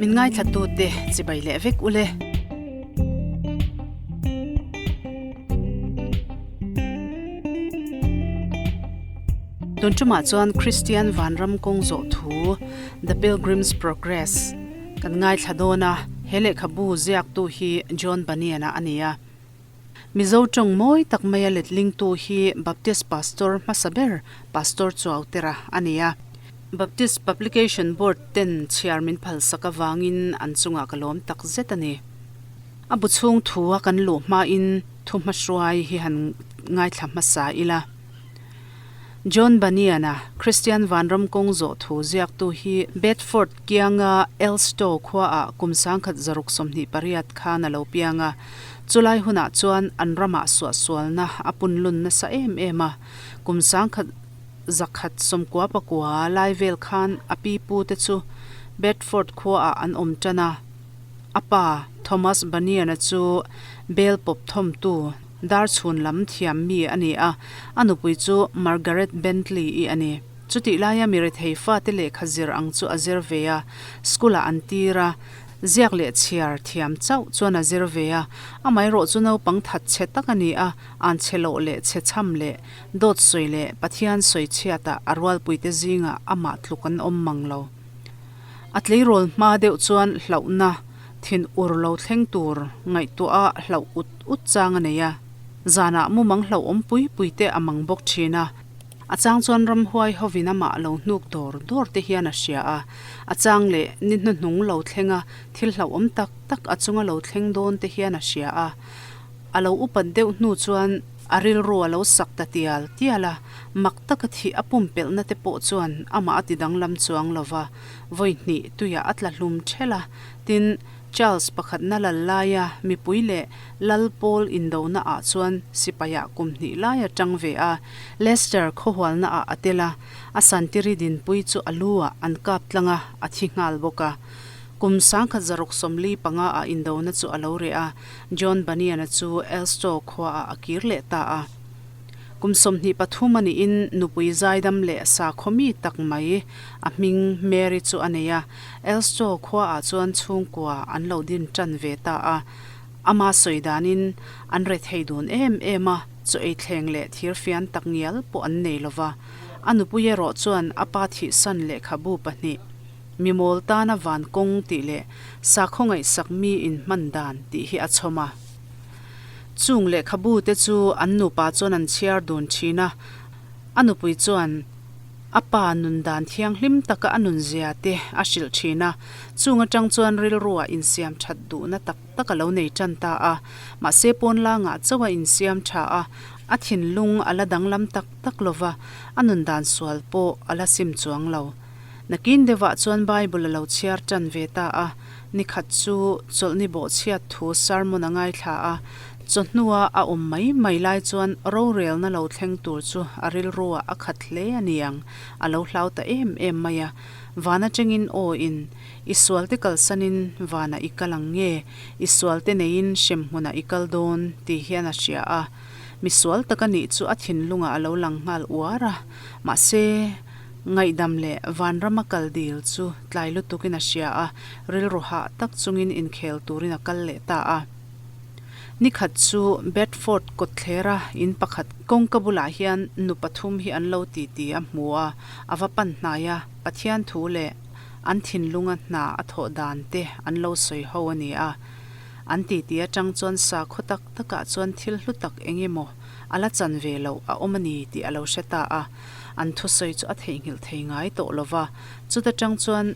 Min ngaithlatute chibai leh vek ule. Tun tumah chuan Kristian Vanram kawng zawh thu The Pilgrim's Progress kan ngaithla dawn a, he lehkhabu ziaktu hi John Bunyan-a a ni a. Mizo tawng mawi tak maia letlingtu hi Baptist Pastor hmasa ber Pastor Chuautera a ni a. Baptist Publication Board ten chhiar min phalsak avangin an chungah ka lawm tak zet a ni. A bu chhung thu a kan luh hmain thu hmahruai hi han ngaithla hmasa ila. John Bunyan-a Kristian Vanram kawng zawh thu ziaktu hi Bedford kianga Elstow khuaah kum 1928 khan a lo piang a. Chulai hunah chuan an ramah suahsualna a punlun nasa em em a. Kum 1919 lai vel khan a pi pute chu Bedford khuaah an awm tan a. A pa Thomas Bunyan-a chu bel pawp thawmtu Dar chhun lam thiam mi a ni a, a nupui chu Margaret Bentley-i a ni. Chutih laia mi rethei fate lehkha zir ang chu a zir ve a, school-ah an tir a, ziak leh chhiar thiam chauh chuan a zir ve a. Amaherawh chu naupang that chhe tak a ni a, an chhe loh leh chhe chham leh dawt sawi leh Pathian sawi chhiatah a rualpuite zingah amah tluk an awm mang lo. A tleirawl hma deuh chuan hlauhna thin ur lo thleng tur ngaihtuah a hlauh ut ut chang a nei a, zanah mumang hlauhawm pui pui te a mang bawk thin a. A chang chuan ramhuai hovin amah lo hnuk dawr dawr te hian a hria a, a chang leh ni hnuhnung lo thlenga thil hlauhawm tak tak a chunga lo thleng dawn te hian a hria a. A lo upat deuh hnu chuan a rilru a lo sak ta tial tial a, mak taka thih a pumpelhna te pawh chuan amah a ti danglam chuang lo va, vawi hnih tuiah a tla hlum ṭhelh a, tin, Charles pakhatna lal laia mipui leh lal pawl indona ah chuan sipaiah kum hnih lai a ṭang ve a, Leicester khawhualna ah a tel a, a santiri dinpui chu a lu ah an kap tlang a, a thi nghal bawk a. Kum 1945 ah indona chu a lo reh a, John Bunyan-a chu Elstow khuaah a kir leh ta a. Kum 23 a niin nupui zaidam leh sakhaw mi tak mai a hming Mary chu a nei a. Elstow khuaah chuan chhungkua an lo din tan ve ta a. Ama sawi danin an rethei dun em em a, chaw ei thleng leh thirfian tak ngial pawh an nei lova. A nupui erawh chuan a pa thihsan lehkhabu pahnih, Mi mawl tana van kawng tih leh sakhaw ngaihsak mi in hman dan tih hi a chhawm a. Chung lehkhabu te chu an nupa chuan an chhiar dun thin a, a nupui chuan a pa nun dan thianghlim taka a nun zia te a hrilh thin a, chung atang chuan rilruah insiam that duhna tak tak a lo nei tan ta a, mahse pawnlangah chauh a insiam tha a, a thinlung a la danglam tak tak lova, a nun dan sual pawh a la sim chuang lo. Nakin deuhah chuan Bible a lo chhiar tan ve ta a, nikhat chu chawlhni bawhchhiat thu sermon a ngaithla a, chawhnua a awm mai mai lai chuan rorelna lo thleng tur chu a rilruah a khat hle a ni ang, a lo hlau ta em em mai a. Van atangin aw in, I sualte kalsanin vanah i kal ang nge, i sualte neiin hremhmunah i kal dawn tih hian a hria a. Misual tak a nih chu a thinlungah a lo lang nghal uar a, mahse, Ngaihdam leh vanrama kal dil chu tlai lutukin a hria a, rilru hah tak chungin inkhel turin a kal leh ta a. Nikhat chu Bedford kawtthlera in pakhat kawngka bulah hian nu pathum hi an lo titi a hmu a, a va pan hnai a, Pathian thu leh an thinlunga hna a thawh dan te an lo sawi ho a ni a. An titi atang chuan sakhaw tak takah chuan thil hlu tak eng emaw a la chan ve loh a awm a ni tih a lo hre ta a. An thusawi chu a theihnghilh thei ngai tawh lo va, chuta tang chuan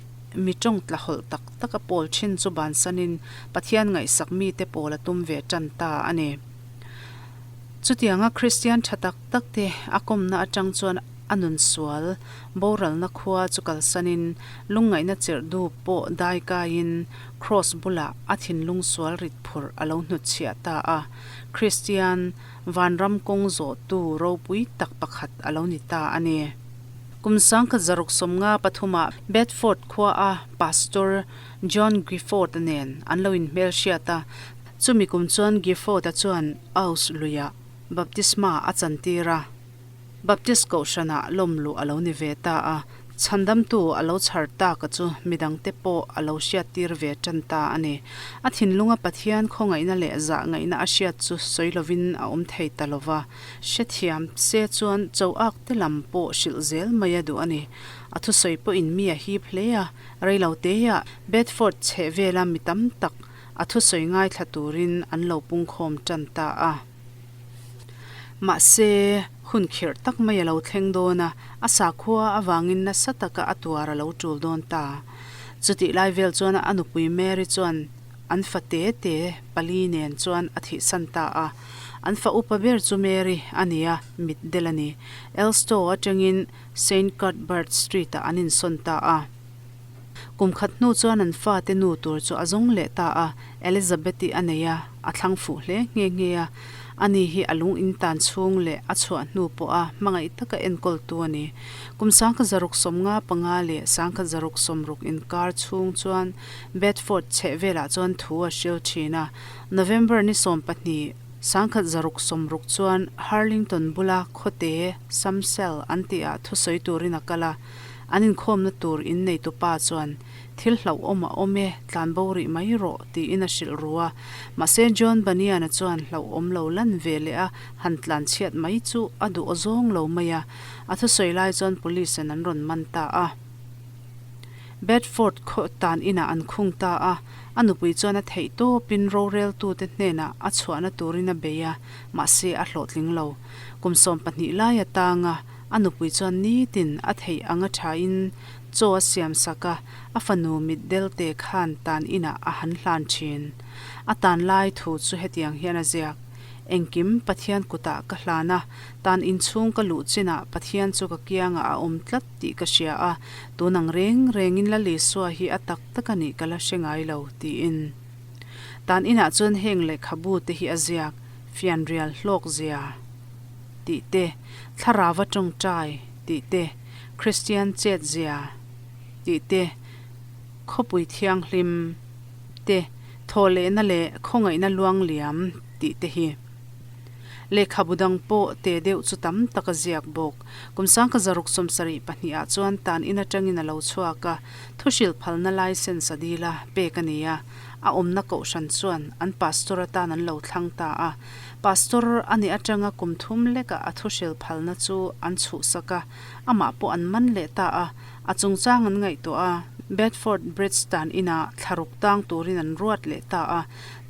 mi tawng tla hawlh tak tak a pawl thin chu bansanin Pathian ngaihsak mite pawl a tum ve tan ta a ni. Chutianga Kristian tha tak tak te a kawmna atang chuan a nun sual boralna khua chu kalsanin lungngaihna chirh dup pawh dai kaiin Kraws bulah a thinlung sual rit phurh a lo hnutchhiah ta a. Kristian Vanram kawng zawhtu ropui tak pakhat a lo ni ta a ni. Kum 1953ah Bedford khuaa Pastor John Gifford-a nen an lo inhmelhriat a, chumi kum chuan Gifford-a chuan Aus luiah baptisma a chantir a. Baptist kohhranah lawmluh a lo ni ve ta a. Chhandamtu a lo chhar tak a chu midangte pawh a lo hriattir ve tan ta a ni. A thinlunga Pathian khawngaihna leh zahngaihna a hriat chu sawi lovin a awm thei ta lo va. Hrethiam se chuan cho ak te lam pawh hrilh zel mai a duh a ni. A thusawi pawhin mi a hip hle a, reilo teah Bedford chheh vela mi tam tak a thusawi ngaithla turin an lo pungkhawm tan ta a. Mahse, hun khirh tak mai a lo thleng dawn a, a sakhua avangin nasa taka a tuar a lo tul dawn ta. Chutih lai vel chuan a nupui Mary chuan an fa te te pali nen chuan a thihsan ta a. An fa upa ber chu Mary a ni a, mitdel a ni. Elstow atangin Saint Cuthbert Street-ah an insawn ta a. Kum khat hnu chuan an fate nu tur chu a zawng leh ta a, Elizabeth-i a nei a, a thlang fuh hle nghe nghe a. Ani hi a lung in tan chhung leh a chhuah hnu pawha hmangaih taka enkawltu a ni. Kum 1655 leh 1660 inkar chhung chuan Bedford chheh velah chuan thu a hril thin a. November ni 12, 1660 chuan Harlington bula khawte Samsel an tihah thusawi turin a kal a. An inkhawmna tur in neitu pa chuan, Thil hlauhawm a awm e, tlan bo rih mai rawh, tiin a hrilh ru a. Mahse John Bunyan-a chuan hlauhawm lo lan ve leh a han tlan chhiat mai chu a duh awzawng lo mai a. A thusawi lai chuan police-in an rawn man ta a. Bedford khaw tan inah an khung ta a. A nupui chuan a theih tawpin roreltute hnenah a chhuahna turin a bei a, mahse a hlawhtling lo. Kum 12 lai a tang a. A nupui chuan nitin a theih anga thain chaw a siam sak a, a fanu mitdelte khan tan inah a han hlan thin. A tan lai thu chu hetiang hian a ziak, Engkim Pathian kutah ka hlan a, tan inchhung ka luh chinah Pathian chu ka kiangah a awm tlat tih ka hria a, tun ang reng rengin Lal Isua hi a tak tak a nih ka la hre ngai lo, tiin. Tan inah chuan heng lehkhabu te hi a ziak, Fianrial hlawk zia. Tih te, Thlarauva tawngtai tih te, Kristian chetzia tih te, Khawpui thianghlim te, Thawhlehna leh khawngaihna luangliam tih te hi. Lehkhabu dang pawh te deuh chu tam tak a ziak bawk. Kum 1672 ah chuan tan in atangin a lo chhuak a, thuhrilh phalna license a dil a, pek a ni a. A awmna kohhran chuan an pastor atan an lo thlang ta a. Pastor a nih atanga kum thum lekah a thuhril phalna chu an chhuhsak a, amah pawh an man leh ta a. A chungchang an ngaihtuah a, Bedford Bridge tan inah thlaruk tang turin an ruat leh ta a.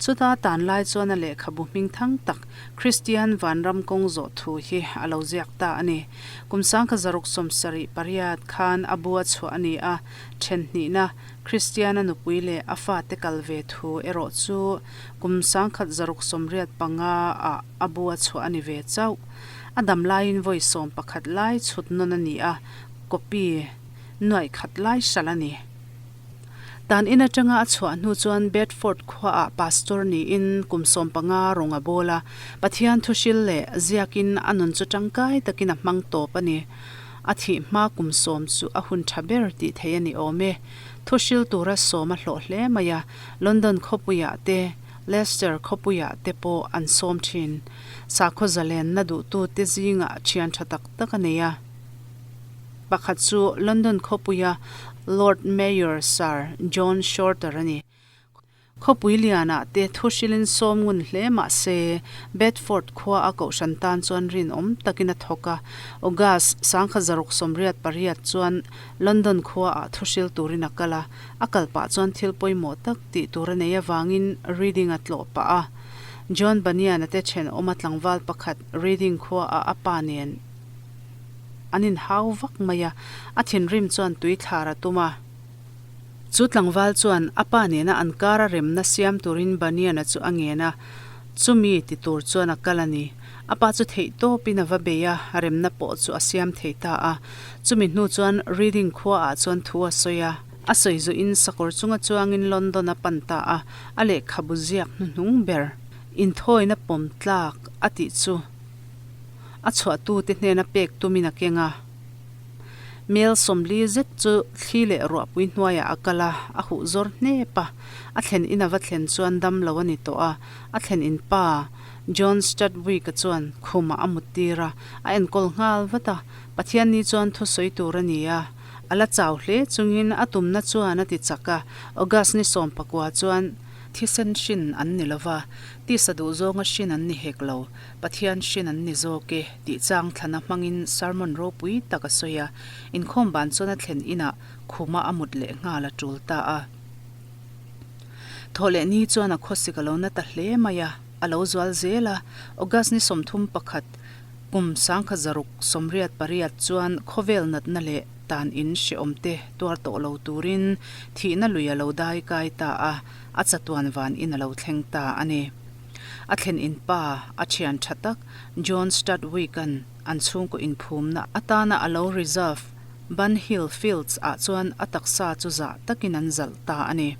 Chuta tan lai chuan a lehkhabu hmingthang tak Kristian Vanram kawng zawh thu hi a lo ziak ta a ni. Kum 1678 khan a bu a chhuah a ni a, then hnihna Kristiana nupui leh a fate kal ve thu erawh chu kum 1685 ah a bu a chhuah a ni ve chauh. A dam laiin vawi 11 lai chhut nawn a ni a, copy nuaih khat lai hralh a ni. Tan in atanga a chhuah hnu chuan Bedford khuaah pastor niin kum 15 rawng a bawl a, Pathian thuhril leh ziakin a nun chu tangkai takin a hmang tawp a ni. A thih hma kum sawm chu a hun tha ber tih theih a ni awm e. Thuhril tura sawm a hlawh hle mai a, London khawpuiah te, Leicester khawpuiah te pawh an sawm thin. Sakhaw zalenna duhtute zingah thian tha tak tak a nei a. Pakhat chu London khawpuia Lord Mayor Sir John Shorter a ni. Khawpui lianah te thu hrilin sawm ngun hle mah se, Bedford khua a kohhran tan chuan rinawm takin a thawk a. August 1688 chuan London khua ah thu hril turin a kal a, a kal pah chuan thil pawimawh tak tih tur a nei avangin Reading a tlawh pah a. John Bunyan-a te thenawma tlangval pakhat Reading khua ah a pa nen an inhau vak mai a, a thinrim chuan tui thlar a tum a. Chu tlangval chuan a pa nena an kara remna siam turin Bunyan-a chu a ngen a, chumi ti tur chuan a kal a ni. A pa chu theih tawpin a va bei a, remna pawh chu a siam thei ta a. Chumi hnu chuan Reading khuaah chuan thu a sawi a, a sawi zuin sakawr chunga chuangin London a pan ta a, a lehkhabu ziak hnuhnung ber inthawina pawm tlak a tih chu a chhuahtute hnena pek tumin a keng a. Mel 40 zet chu thli leh ruahpui hnuaiah a kal a, a huh zawr hnep a. A thlen in a va thlen chuan dam lo a ni tawh a, a thlen in pa John Stadwick-a chuan khumah a mut tir a, a enkawl nghal vat a. Pathianni chuan thusawi tur a ni a, A la chau hle chungin a tumna chuan a ti chak a, August ni 19 chuan thisen hrin an ni lo va, tisa duhzawnga hrin an ni hek lo, Pathian hrin an ni zawk e tih chang thlana hmangin sermon ropui tak a sawi a, inkhawm ban chuan a thlen inah khuma a mut leh nghal a tul ta a. Thawh leh ni chuan a khawsik a lo na ta hle mai a, a lo zual zel a, August ni 31, kum 1688 chuan khawvel natna leh tan in hrehawm te tuar tawh lo turin thihna lui a lo dai kai ta a, a chatuan van in a lo thleng ta a ni. A thlen in pa, a thian tha tak John Studwick-a'n an chhungkaw inphumna atana a lo reserve Bunhill Fields ah chuan a taksa chu zah takin an zalh ta a ni.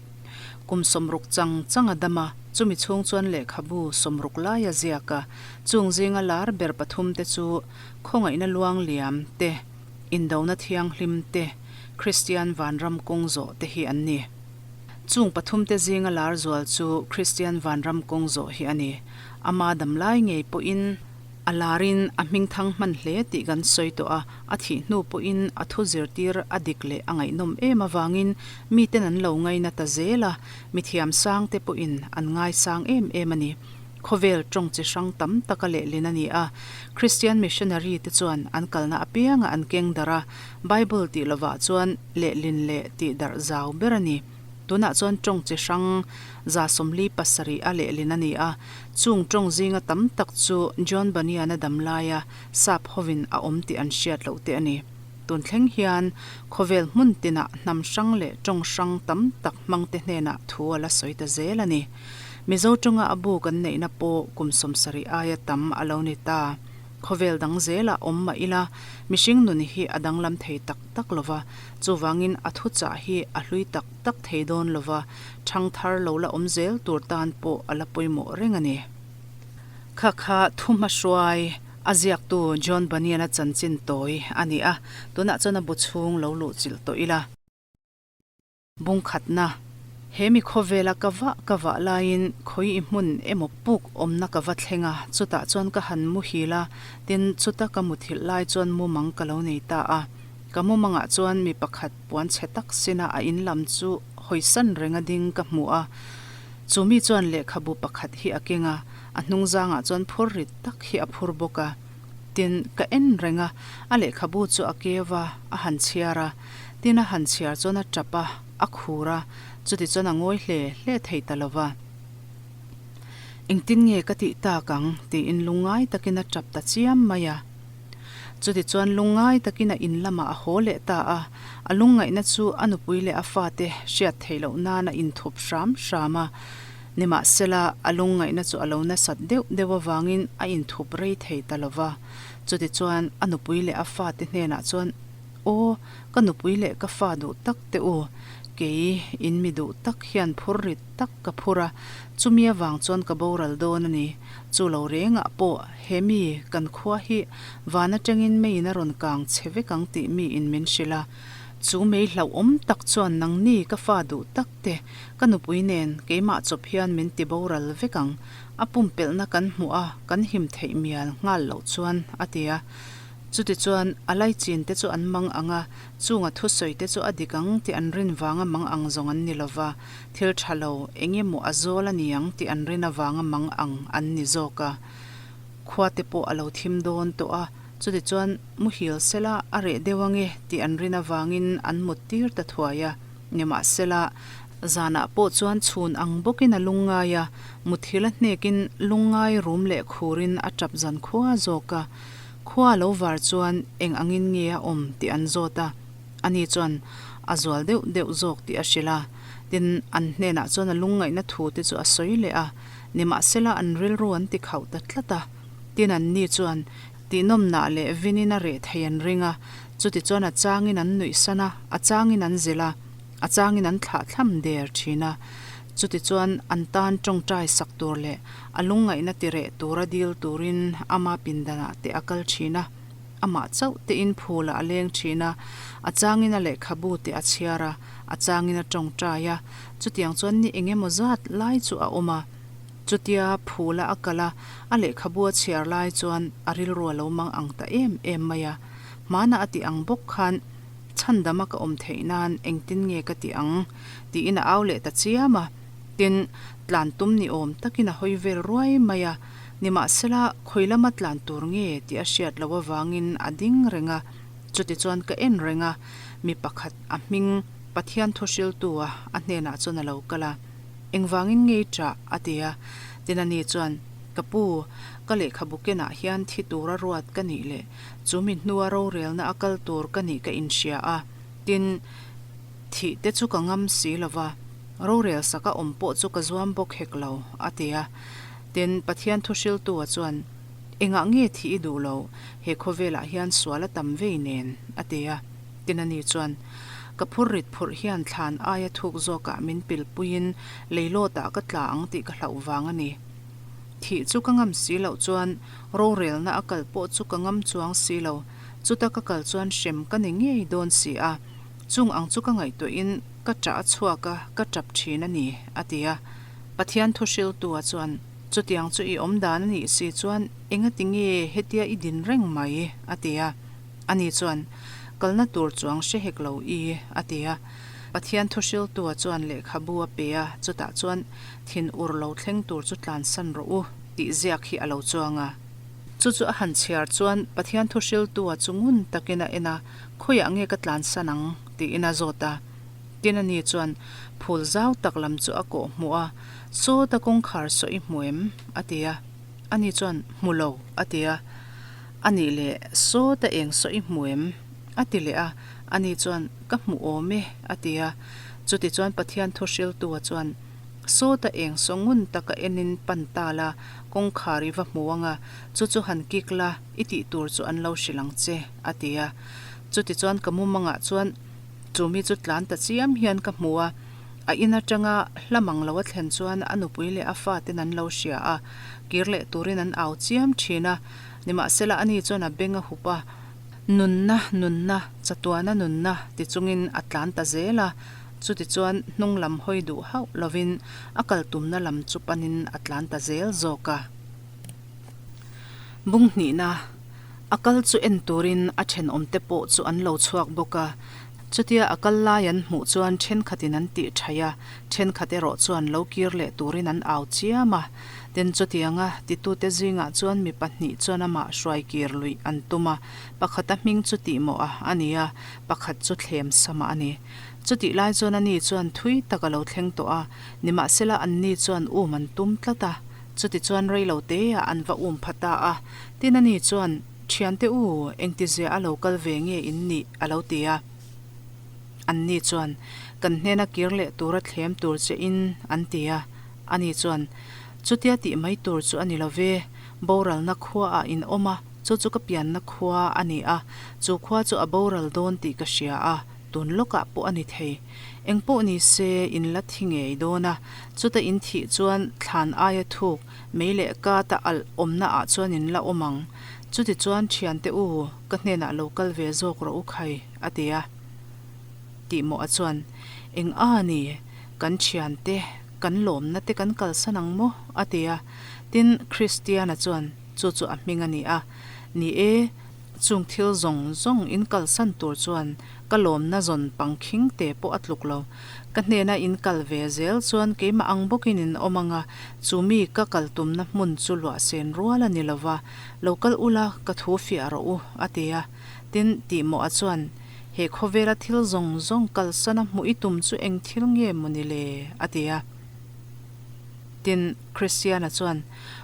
Kum 60 chang chang a dam a, chumi chhung chuan lehkhabu 60 lai a ziak a, chung zinga lar ber pathum te chu Khawngaihna Luang Liam te, Indona Thianghlim te, Kristian Vanram Kawng Zawh te hi an ni. Chung pathum te zinga lar zual chu Kristian Vanram Kawng Zawh hi a ni. Ama damlai ngei pawhin A larin a hmingthang hman hle tih kan sawi tawh a, a thih hnu pawhin a thu zirtir a dik leh a ngaihnawm em avangin miten an lo ngaina ta zel a, mithiam sangte pawhin an ngaisang em em a ni. Khawvel tawng chi hrang tam taka lehlin a ni a, Christian missionary te chuan an kalna apianga an keng darh a, Bible tih lovah chuan lehlin leh tih darh zau ber a ni. Tunah chuan tawng chi hrang 47 a lehlin a ni a, chung tawng zinga tam tak chu John Bunyan-a dam laia sap hovin a awm tih an hriat loh te a ni. Tun thleng hian khawvel hmun tinah hnam hrang leh tawng hrang tam tak hmangte hnenah thu a la sawi ta zel a ni. Mizo tawnga a bu kan neihna pawh kum 70 aia tam a lo ni ta. Khawvel dang zelah awm mah ila, mihring nun hi a danglam thei tak tak lo va, chuvangin a thuchah hi a hlui tak tak thei dawn lo va, ṭhang thar lo la awm zel tur tan pawh a la pawimawh reng a ni. Kha kha thuhmahruai a ziaktu John Bunyan-a chanchin tawi a ni a, tunah chuan a bu chhung lo luhchilh tawh ila. Bungkhatna, He mi khawvela ka vah ka vah laiin khawi i hmun emaw puk awmna ka va thleng a, chutah chuan ka han muhil a, tin chuta ka muthilh lai chuan mumang ka lo nei ta a. Ka mumangah chuan mi pakhat puan chhe tak sina a in lam chu hawisan renga ding ka hmu a, chu mi chuan lehkhabu pakhat hi a keng a, a hnungzangah chuan phur rit tak hi a phur bawk a. Tin, ka en reng a, a lehkhabu chu a keu a, a han chhiar a. Tin a han chhiar chuan a tap a, a khur a, chuti chuan a ngawi hle hle thei ta lo va. Engtin nge ka tih tak ang? tiin lungngai takin a tap ta chiam mai a. Chuti chuan lungngai takin a in lamah a haw leh ta a, a lungngaihna chu a nupui leh a fate hriat theih loh nan a inthup hram hram a. Nimahsela, a lungngaihna chu a lo nasat deuh deuh avangin a inthup rei thei ta lo va. Chuti chuan a nupui leh a fate hnenah chuan, Aw, ka nupui leh ka fa duh tak te u, kei in mi duh tak hian phur rit tak ka phur a, chumi avang chuan ka boral dawn a ni. Chu lo rengah pawh he mi kan khua hi van atangin meiin a rawn kang che vek ang tih mi in min hrilh a. Chu mei hlauhawm tak chuan nangni ka fa duh tak te, ka nupui nen keimah chawp hian min ti boral vek ang, a pumpelhna kan hmuh a kan him theih mial nghal loh chuan, a ti a. Chutichuan, a laichin te chu an mang ang a, chunga thusawi te chu a dik ang tih an rin vanga mang ang zawng an ni lo va, thil tha lo, eng emaw a zawl a ni ang tih an rin avanga mang ang an ni zawk a. Khua te pawh a lo thim dawn tawh a, chutichuan, muhil sela a reh deuh ang e tih an rin avangin an mut tir ta thuai a. Nimahsela, zanah pawh chuan chhun ang bawkin a lungngai a, muthil a hnekin lungngai rum leh khurin a tap zan khua zawk a. Khua lo var chuan eng angin nge a awm tih an zawt a, ani chuan a zual deuh deuh zawk tih a hrilh a. Tin, an hnenah chuan a lungngaihna thu te chu a sawi leh a, nimahsela an rilru an ti khauh ta tlat a. Tin, anni chuan tihnawmnah leh vinin a reh thei an ring a, chutichuan a changin an nuihsan a, a changin an zilh a, a changin an thlahthlam der thin a. Chutichuan an tan tawngtai sak tur leh a lungngaihna ti reh tura dil turin ama pindanah te a kal thin a, amah chauh tein phulah a leng thin a, a changin a lehkhabu te a chhiar a, a changin a tawngtai a, chutiang chuan ni eng emaw zat lai chu a awm a. Chutia phula a kal a, a lehkhabu a chhiar lai chuan a rilru a lo mang ang ta em em mai a. Hmana a tih ang bawk khan. Chhandama ka awm theih nan engtin nge ka tih ang? tiin a au leh ta chiam a. Tin, tlan tum ni awm takin a hawi vel ruai mai a. Nimahsela, khawi lama tlan tur nge tih a hriat loh avangin a ding reng a. Chutichuan ka en reng a, mi pakhat a hming Pathian thu hriltu a a hnenah chuan a lo kal a. Engvangin ngei ṭah? a ti a. Tin ani chuan, Ka pu, ka lehkhabu kenah hian thi tura ruat ka nih leh chu mi hnua rorelna a kal tur ka nih ka inhria a. Tin, thih te chu ka ngam si lo va, rorel sak a awm pawh chu ka zuam bawk hek lo, a ti a. Tin, Pathian thu hriltu-a chuan, Engah nge thih i duh lo? He khawvelah hian sual a tam vei nen, a ti a. Tin ani chuan, Ka phur rit phurh hian thlan aia thuk zawkah min pilpuiin leilawtah ka tla ang tih ka hlauh vang a ni. Thih chu ka ngam si loh chuan rorelna a kal pawh chu ka ngam chuang si lo, chuta ka kal chuan hrem ka ni ngei dawn si a, chung ang chu ka ngaihtuahin ka ṭah a chhuak a, ka ṭap ṭhin a ni, a ti a. Pathian thu hriltua chuan, Chutiang chu i awm dan a nih si chuan engati nge hetia i din reng mai? a ti a. Ani chuan, Kalna tur chuang hre hek lo i, a ti a. Pathian thuhriltua chuan lehkhabu a pe a, chutah chuan, Thin ur lo thleng tur chu tlansan rawh u, tih ziak hi a lo chuang a. Chu chu a han chhiar chuan Pathian thuhriltua chu ngun takin a en a, Khawiah nge ka tlansan ang? tiin a zawt a. Tin ani chuan phul zau tak lam chu a kawh hmuh a, Sawta kawngkhar saw i hmu em? a ti a. Ani chuan, Hmu lo, a ti a. A nih leh, Sawta eng saw i hmu em? a ti leh a. Ani chuan, Ka hmu awm e, a ti a. Chuti chuan Pathian thu hriltua chuan, Sawta eng saw ngun taka enin pan ta la, kawngkhar i va hmu ang a, chu chu han kik la, i tih tur chu an lo hrilh ang che, a ti a. Chuti chuan ka mumangah chuan chu mi chu tlan ta chiam hian ka hmu a. A in atanga hla mang lo a thlen chuan a nupui leh a faten an lo hria a, kir leh turin an au chiam thin a. Nimahsela ani chuan a beng a hup a, Nunna, nunna, chatuana nunna ti chungin a tlan ta zel a, chutichuan hnung lam hawi duh hauh lovin a kal tumna lam chu panin a tlan ta zel zawk a. Bung hnihna, a kal chu en turin a thenawmte pawh chu an lo chhuak bawk a, chutia a kal lai an hmuh chuan thenkhatin an tih thaih a, thenkhat erawh chuan lo kir leh turin an au chiam a. Tin, chutianga titute zingah chuan mi pahnih chuan amah hruai kir luih an tum a, pakhata hming chu tihmawha a ni a, pakhat chu thlem sama a ni. Chutih lai chuan ani chuan thui tak a lo thleng tawh a, nimahsela anni chuan um an tum tlat a, chutichuan reiloteah an va um pha ta a. Tin, ani chuan, Thiante u, engtizia a lo kal ve nge in nih? a lo ti a. Anni chuan, Kan hnena kir leh tura thlem tur che in, an ti a. Ani chuan, Chutia tih mai tur chu a ni lo ve, boralna khuaah in awm a, chu chu ka pianna khua a ni a, chu khua chu a boral dawn tih ka hria a, tun lawkah pawh a ni thei. Eng pawh ni se, in la thi ngei dawn a, chuta in thih chuan thlan aia thuk, mei leh kata alh awmna ah chuan in la awm ang. Chutichuan thiante u, ka hnenah lo kal ve zawk rawh u khai, a ti a. Tih mawh a chuan, Eng a ni, kan thiante, kan lawmna te kan kalsan ang maw? a ti a. Tin, Kristiana chuan, Chu chu a hming a ni a. Ni e, chung thil zawng zawng in kalsan tur chuan ka lawmna zawn pangkhing te pawh a tluk lo. Ka hnena in kal ve zel chuan keimah ang bawkin in awm ang a, chu mi ka kal tumna hmun chu luah sen rual a ni lo va, lo kal ula ka thu fiah rawh u, a ti a. Tin, tihmawh a chuan, He khawvela thil zawng zawng kalsana hmuh i tum chu eng thil nge maw ni le? a ti a. Tin, Kristiana chuan,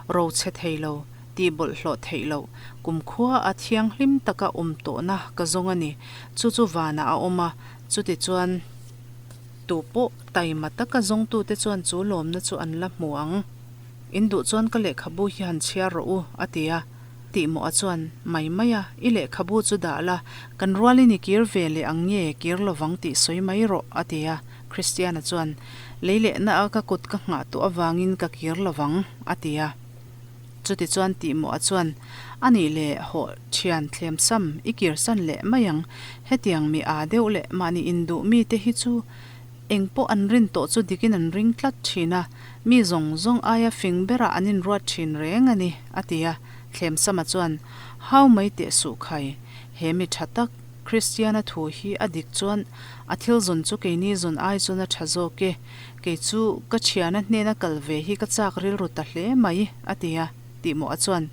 Ro chhe thei lo, tih bawlhhlawh theih loh, kumkhua a thianghlim taka awm tawhna ka zawng a ni. Chu chu vanah a awm a, chutichuan tu pawh taima taka zawngtute chuan chu lawmna chu an la hmu ang. In duh chuan ka lehkhabu hi han chhiar rawh u, a ti a. Tih mawh a chuan mai mai a, I lehkhabu chu dah la, kan rualin i kir ve leh ang nge kir lovang tih sawi mai rawh, a ti a. Christiana chuan, Lei lehna a ka kut ka nghah tawh avangin ka kir lovang, a ti a. Chutichuan tih mawh a chuan, A nih leh hawh thian thlem sam i kirsan leh mai ang, hetiang mi aa deuh leh mahni induh mite hi chu Eng pawh an rin tawh chu dikin an ring tlat thin a, mi zawng zawng aia fing berah an inruat thin reng a ni, a ti a. Thlemsama chuan, Hau mai teh suh khai, he mi tha tak, Kristiana thu hi a dik chuan a thil zawn chu keini zawn ai chuan a tha zawk e. Kei chu ka thiana hnena kal ve hi ka chak rilru ta hle mai, a ti a. Tihmawha chuan,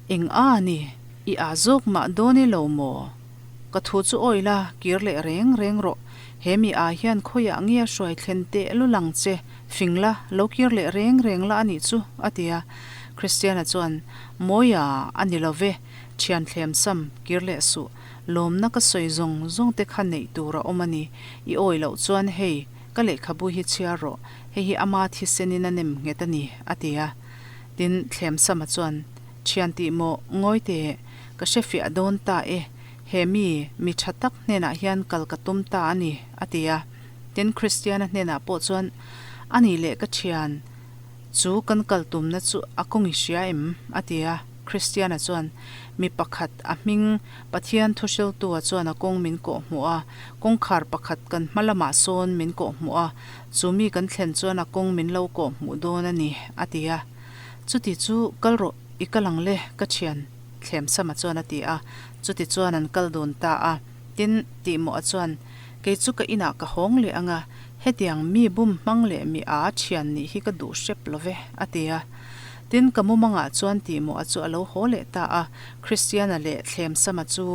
Eng a ni, i â zawk mah dawn i lo maw? Ka thu chu awi la, kir leh reng reng rawh. He mi â hian khawiah nge a hruai thlen teh lul ang che, fing la, lo kir leh reng reng la a nih chu, a ti a. Kristiana chuan, Mawia, a ni lo ve, thian thlem sam, kir leh suh. Lawmna ka sawi zawng zawng te kha neih tur a awm a ni. I awi loh chuan hei, ka lehkhabu hi chhiar rawh, hei hi ama thisenin a nem nghet a ni, a ti a. Tin, Thlemsama chuan, Thian tih maw, ngawi teh, ka hre fiah dawn ta e, he mi, mi tha tak hnenah hian kal ka tum ta a ni, a ti a. Tin, Kristiana hnenah pawh chuan, A nih leh ka thian, chu kan kal tumna chu a kawng i hria em? a ti a. Kristiana chuan, Mi pakhat, a hming Pathian thuhriltua chuan a kawng min kawh hmuh a, kawngkhar pakhat kan hma lamah sawn min kawh hmuh a, chu mi kan thlen chuan a kawng min lo kawh hmuh dawn a ni, a ti a. Chuti chu kal rawh, i kal ang le, ka thian, Thlemsama chuan a ti a. Chuti chuan an kal dun ta a. Tin, Tihmawha chuan, Kei chu ka inah ka hawng leh ang a, hetiang mi bum hmang leh mi aa thian nih hi ka duh hrep lo ve, a ti a. Tin, ka mumangah chuan Tihmawha chu a lo haw leh ta a, Kristiana leh Thlemsama chu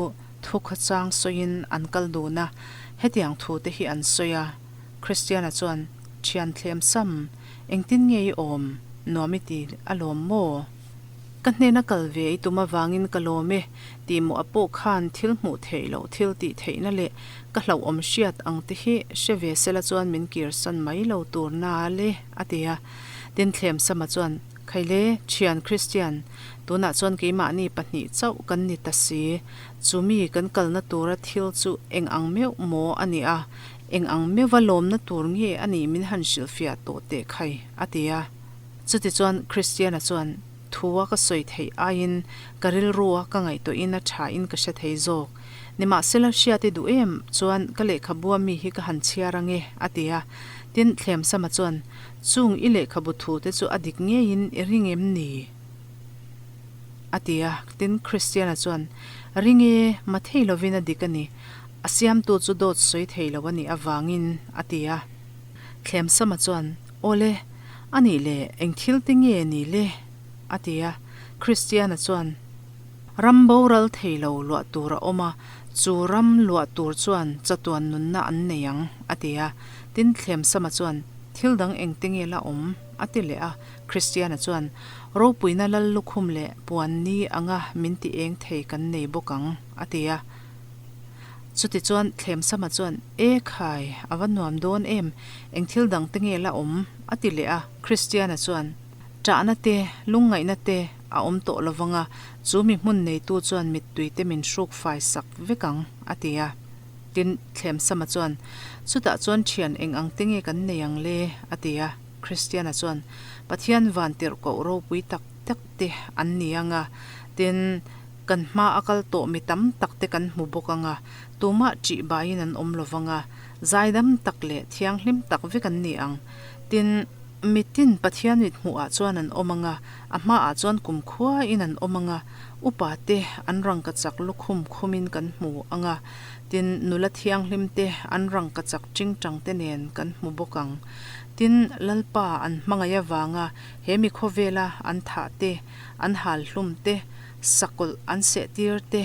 thu khawchang sawiin an kal dun a, hetiang thu te hi an sawi a. Kristiana chuan, Thian Thlemsam, engtin nge i awm? Nuam i ti alawm maw? Ka hnena kal ve i tum avangin ka lawm e, Tihmawha pawh khan thil hmuh theih loh thil tih theihna leh ka hlauhawm hriat ang te hi hre ve sela chuan min kirsan mai lo tur na le, a ti a. Tin Thlemsama chuan, Khaile, thian Kristian, tunah chuan keimahni pahnih chauh kan ni ta si. Chu mi kan kalna tura thil chu eng ang meuh maw a ni a, eng ang meuha lawmna tur nge a nih min han hrilhfiah tawh teh khai, a ti a. Chutichuan Kristiana chuan, Thua ka sawi theih aiin ka rilrua ka ngaihtuahin a thain ka hre thei zawk. Nimahsela hriat i duh em chuan ka lehkhabua mi hi ka han chhiar ange, a ti a. Tin, Thlemsama chuan, Chung i lehkhabu thute chu a dik ngeiin i ring em ni? a ti a. Tin, Kristiana chuan, Ring e, ma thei lovin a dik a ni. A siamtu chu dawt sawi thei lo a nih avangin, a ti a. Thlemsama chuan, Awle, a nih le, eng thil te nge ni le? a ti a. Kristiana chuan, Ram boral thei lo luah tur a awm a, chu ram luah tur chuan chatuan nunna an nei ang, a ti a. Tin, Thlemsama chuan, Thil dang eng te nge la awm? a ti leh a. Kristiana chuan, Ropuina lal lukhum leh puan ni anga min ti eng thei kan nei bawk ang, a ti a. Chutichuan Thlemsama chuan, E khai, a va nuam dawn em, eng thil dang te nge la awm? a ti leh a. Kristiana chuan, Ṭahna te, lungngaihna te a awm tawh lo vang a, chu mi hmun neitu chuan mittui te min hruk fai sak vek ang, a ti a. Tin, Thlemsama chuan, Chutah chuan ṭhian eng ang te nge kan nei ang le? a ti a. Kristiana chuan, Pathian van tirhkoh ropui tak tak te an ni ang a, tin, Kan hma a kal tawh mi tam tak te kan hmu bawk ang a, tumah ṭih baiin an awm lo vang a, zaidam tak leh thianghlim tak vek an ni ang. Tin, mitin Pathian mit hmuhah chuan an awm ang a, a hmaah chuan kumkhuain an awm ang a, upa te an rangkachak lukhum khumin kan hmu ang a, tin, nula thianghlim te an rangkachak ṭingṭang te nen kan hmu bawk ang. Tin, Lalpa an hmangaih avanga he mi khawvela an thah te, an hal hlum te, sakawlh an seh tir te,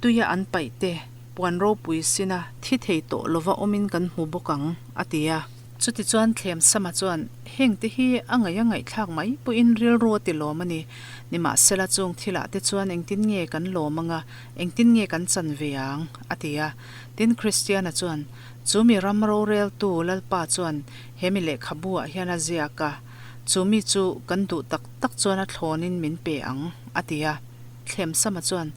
tuia an paih te, puan ropui sina thi thei tawh lova awmin kan hmu bawk ang, a ti a. Chutichuan Thlemsama chuan, Hengte hi a ngaih a ngaihthlak mai pawhin rilru a ti lawm a ni. Nimahsela chung thilah te chuan engtin nge kan lawm ang a, engtin nge kan chan ve ang? a ti a. Tin, Kristiana chuan, Chu mi ram roreltu Lalpa chuan he mi lehkhabu-ah hian a ziak a, Chu mi chu kan duh tak tak chuan a thlawnin min pe ang, a ti a. Thlemsama chuan,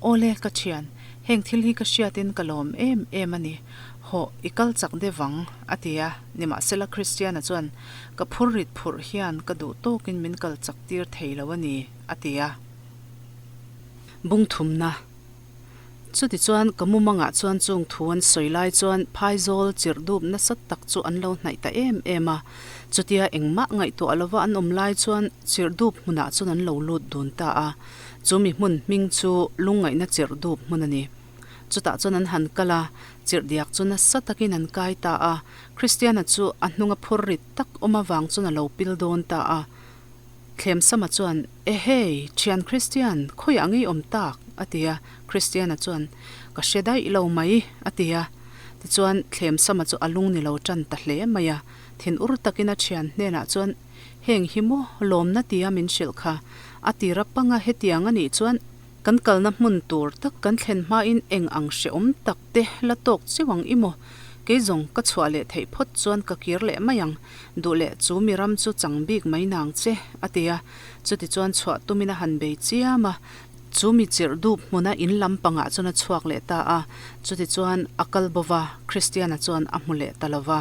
Awle, ka thian, heng thil hi ka hriatin ka lawm em em a ni. Hawh, i kal chak deuh vang, a ti a. Nimahsela Kristiana chuan, Ka phur rit phurh hian ka duh tawkin min kal chak tir thei lo a ni, a ti a. Bungthumna. Chutichuan, ka mumangah chuan chung thu an sawi lai chuan phaizawl chirh dup nasa tak chu an lo hnaih ta em em a. Chutia engmah ngaihtuah lova an awm lai chuan chirh dup hmunah chuan an lo lut dun ta a. Chu mi hmun hming chu lungngaihna chirh dup hmun a ni. Chutah chuan an han kal a, chirhdiak chu nasa takin an kai ta a. Kristiana chu a hnunga phur rit tak awm avang chuan a lo pil dawn ta a. Thlemsama chuan, Ehei, thian Kristian, khawiah ngei awm tak? a ti a. Kristiana chuan, Ka hre daih lo mai, a ti a. Tichuan, Thlemsama chu a lung ni lo tan ta hle mai a. Thin ur takin a thian hnenah chuan, Heng hi maw lawmna tia min hrilh kha? A tir a panga hetiang a nih chuan kan kalna hmun tur tak kan thlen hmain eng ang hrehawm tak te la tawk chiu ang i maw? Kei zawng ka chhuah leh theih phawt chuan ka kir leh mai ang, duh leh chu mi ram chu chang bik mai nang che, a ti a. Chutichuan chhuah tumin a han bei chiam a, chu mi chirh dup hmuna in lam pangah chuan a chhuak leh ta a. Chutichuan a kal bo va, Kristiana chuan a hmu leh ta lo va.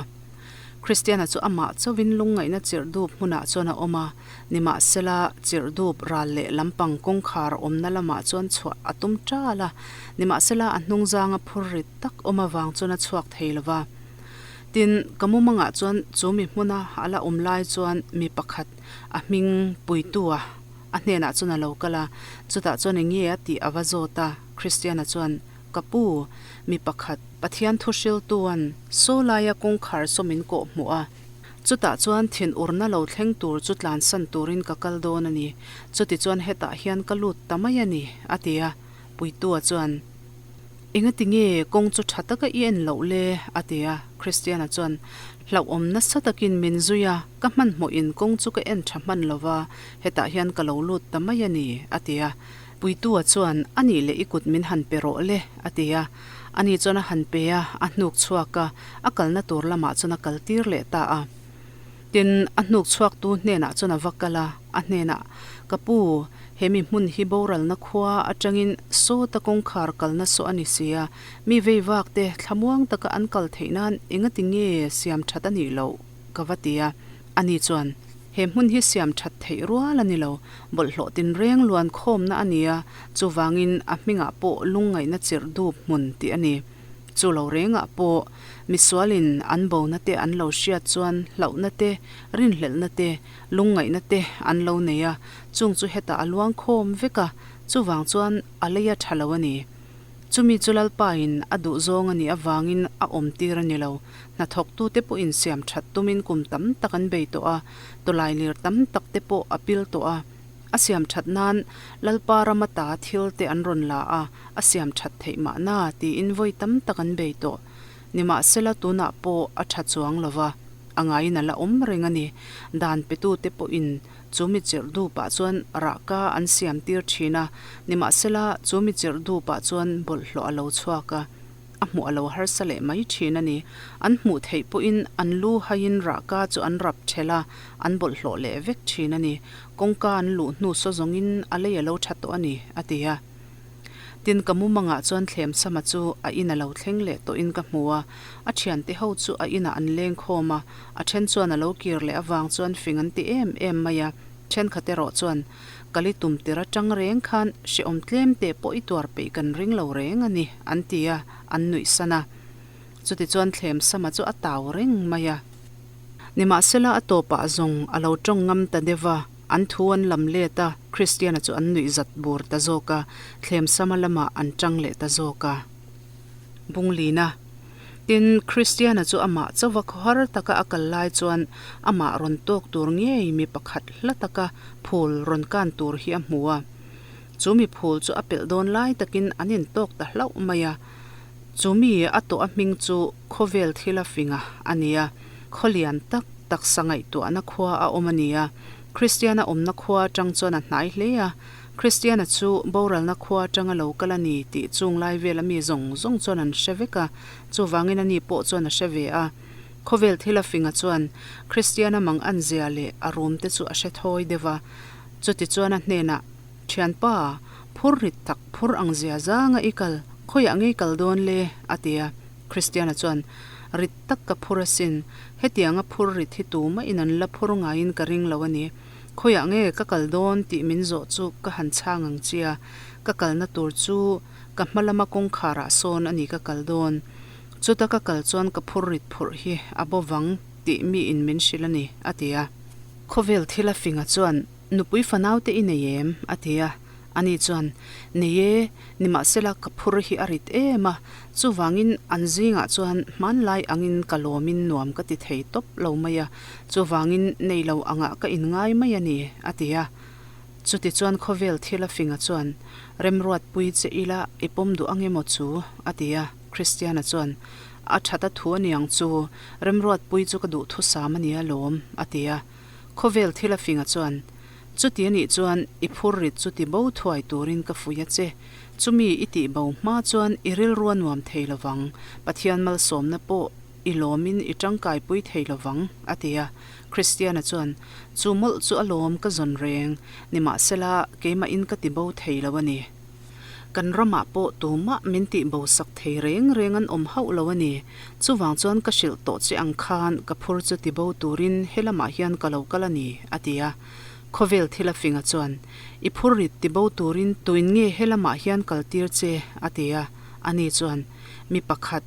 Kristiana chu amah chauhin lungngaihna chirh dup hmunah chuan a awm a, nimahsela chirh dup ral leh lampang kawngkhar awmna lamah chuan chhuah a tum ṭal a, nimahsela a hnungzanga phur rit tak awm avang chuan a chhuak thei lo va. Tin, ka mumangah chuan chu mi hmuna a la awm lai chuan mi pakhat a hming puitu a a hnenah chuan a lo kal a, chutah chuan eng nge a tih a va zawt a, Kristiana chuan, Ka pu, mi pakhat, Pathian thuhriltuan saw laia kawngkhar saw min kawh hmuh a, chutah chuan thinurna lo thleng tur chu tlansan turin ka kal dawn a ni, chutichuan hetah hian ka lut ta mai a ni, a ti a. Puitua chuan, Engati nge kawng chu tha taka i en loh le? a ti a. Christiana chuan, Hlauhawm nasa takin min zui a, ka hmanhmawhin kawng chu ka en tha hman lo va, hetah hian ka lo lut ta mai a ni, a ti a. Puitua chuan, A nih leh i kut min han pe rawh le, a ti a. Ani chuan a han pe a, a hnuk chhuak a, a kalna tur lamah chuan a kal tir leh ta a. Tin, a hnuk chhuaktu hnenah chuan a va kal a, a hnenah, Ka pu, he mi hmun hi boralna khua atangin sawta kawngkhar kalna saw a ni si a, mi vei vak te thlamuang taka an kal theih nan engati nge siam that a nih loh? ka va ti a. Ani chuan, He hmun hi siam that theih rual a ni lo, bawlhhlawh tinreng luan khawmna a ni a, chuvangin a hmingah pawh lungngaihna chirh dup hmun tih a ni. Chu lo rengah pawh misualin an bona te an lo hriat chuan hlauhna te, rinhlelhna te, lungngaihna te an lo nei a, chung chu hetah a luang khawm vek a, chuvang chuan a lei a tha lo a ni. Chumi chu Lalpain a duhzawng a nih avangin a awmtir a ni lo. Hnathawktute pawhin siam that tumin kum tam tak an bei tawh a, tawlailir tam tak te pawh a pil tawh a. A siam that nan Lalpa rama ta thil te an rawn la a, a siam that theih mahna tiin vawi tam tak an bei tawh. Nimahsela tunah pawh a tha chuang lo va, a ngaiin a la awm reng a ni. Dan petute pawhin Chu mi chirh dupah chuan rahka an siam tir thin a, nimahsela chu mi chirh dupah chuan bawlhhlawh a lo chhuak a, a hmuh a lo harsa leh mai thin a ni. An hmuh theih pawhin an lu haiin rahka chu an rap thelh a, an bawlhhlawh leh vek thin a ni. Kawngka an luh hnu saw zawngin a lei a lo tha tawh a ni, a ti a. Tin, ka mumangah chuan Thlemsama chu a in a lo thleng leh tawhin ka hmu a, a thiante ho chu a inah an leng khawm a, a then chuan a lo kir leh avang chuan fing an ti em em mai a, thenkhat erawh chuan Kali tum tir atang reng khan hrehawm tlem teh pawh i tuar peih kan ring lo reng a ni, an ti a, an nuih san a. Chutichuan Thlemsama chu a tau reng mai a. Nimahsela a tawpah zawng a lo tawng ngam ta deuh a, an thu an lam let a, Christiana chu an nuih zat bur ta zawk a, thlemsama lamah an tang leh ta zawk a. Bunglina. Tin, Christiana chu amah chauva khawhar taka a kal lai chuan amah rawn tawk tur ngei mi pakhat hla taka phul rawn kan tur hi a hmu a. Chu mi phul chu a pelh dawn lai takin an intawk ta hlauh mai a. Chu mi a tawh a hming chu khawvel thil a fing a a ni a, khaw lian tak taksa ngaihtuahna khua a awm a ni a. Kristiana awmna khua atang chuan a hnai hle a, Kristiana chu boralna khua atanga lo kal a ni tih chung lai vela mi zawng zawng chuan an hre vek a, chuvangin ani pawh chuan a hre ve a. Khawvel thil a finga chuan Kristiana mang an zia leh a rum te chu a hre thawi deuh a, chutichuan a hnenah, Thianpa, phur rit tak phur ang zia zanga i kal, khawiah ngei kal dawn le? a ti a. Christiana chuan, Rit tak ka phur asin, hetianga phur rit hi tumah in an la phur ngaiin ka ring lo a ni. Khawiah nge ka kal dawn tih min zawh chu ka han chhang ang chia, ka kalna tur chu ka hma lama kawngkharah sawn a ni ka kal dawn. Chuta ka kal chuan ka phur rit phurh hi a bo vang tih miin min hrilh a ni, a ti a. Khawvel thil a finga chuan, Nupui fanau te i nei em? a ti a. Ani chuan, Nei e, nimahsela ka phur hi a rit em a, chuvangin an zingah chuan hmanlai angin ka lawmin nuam ka ti thei tawp lo mai a, chuvangin nei lo angah ka inngai mai a ni, a ti a. Chutichuan khawvel thil a finga chuan, Remruatpui che ila i pawm duh ang emaw chu? a ti a. Kristiana chuan, A that a thu a niang chu, Remruatpui chu ka duh thusam a nia lawm, a ti a. Khawvel thil a finga chuan, Chuti a nih chuan i phur rit chu ti bo thuai turin ka fuih a che. Chumi i tih bo hma chuan i rilru a nuam thei lovang, Pathian malsawmna pawh i lawmin i tangkaipui thei lovang, a ti a. Kristiana chuan, Chu mawlh chu a lawm ka zawn reng, nimahsela keimahin ka ti bo thei lo a ni. Kan ramah pawh tumah min tih bo sak thei reng reng an awm hauh lo a ni. Chuvang chuan ka hrilh tawh che ang khan ka phur chu ti bo turin he lamah hian ka lo kal a ni, a ti a. Khawvel thil a finga chuan, I phur rit ti bo turin tuin nge he lamah hian kal tir che? a ti a. Ani chuan, Mi pakhat,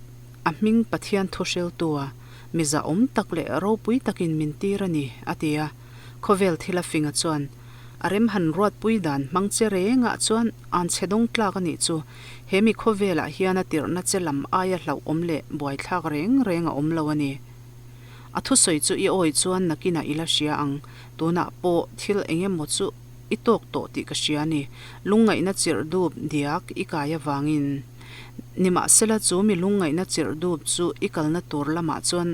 a hming Pathian thu hriltua, mi zahawm tak leh ropui takin min tir a ni, a ti a. Khawvel thil a finga chuan, A rem han ruatpui dan hmang che rengah chuan an chhe dawng tlak a nih chu. He mi khawvelah hian a tirhna che lam aia hlauhawm leh buaithlak reng reng a awm lo a ni. A thusawi chu i awi chuan nakinah i la hria ang. Tunah pawh thil eng emaw chu i tawk tawh tih ka hria a ni. Lungngaihna chirh dup diak i kai avangin. Nimahsela chu mi lungngaihna chirh dup chu i kalna tur lamah chuan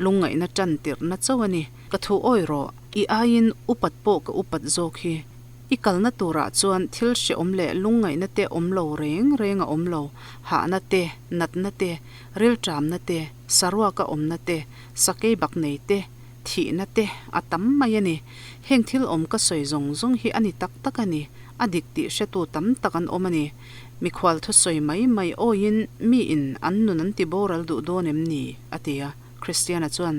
lungngaihna tan tirhna chauh a ni. Ka thu awi rawh. I aiin upat pawh ka upat zawk hi. I kalna turah chuan thil hrehawm leh lungngaihna te awm lo reng reng a awm lo, hahna te, natna te, rilṭamna te, saruaka awmna te, sakei bak nei te, thihna te a tam mai a ni. Heng thil awm ka sawi zawng zawng hi a ni tak tak a ni, a dik tih hretu tam tak an awm a ni. Mikhual thusawi mai mai awiin miin an nun an ti boral duh dawn em ni? a ti a. Christiana chuan,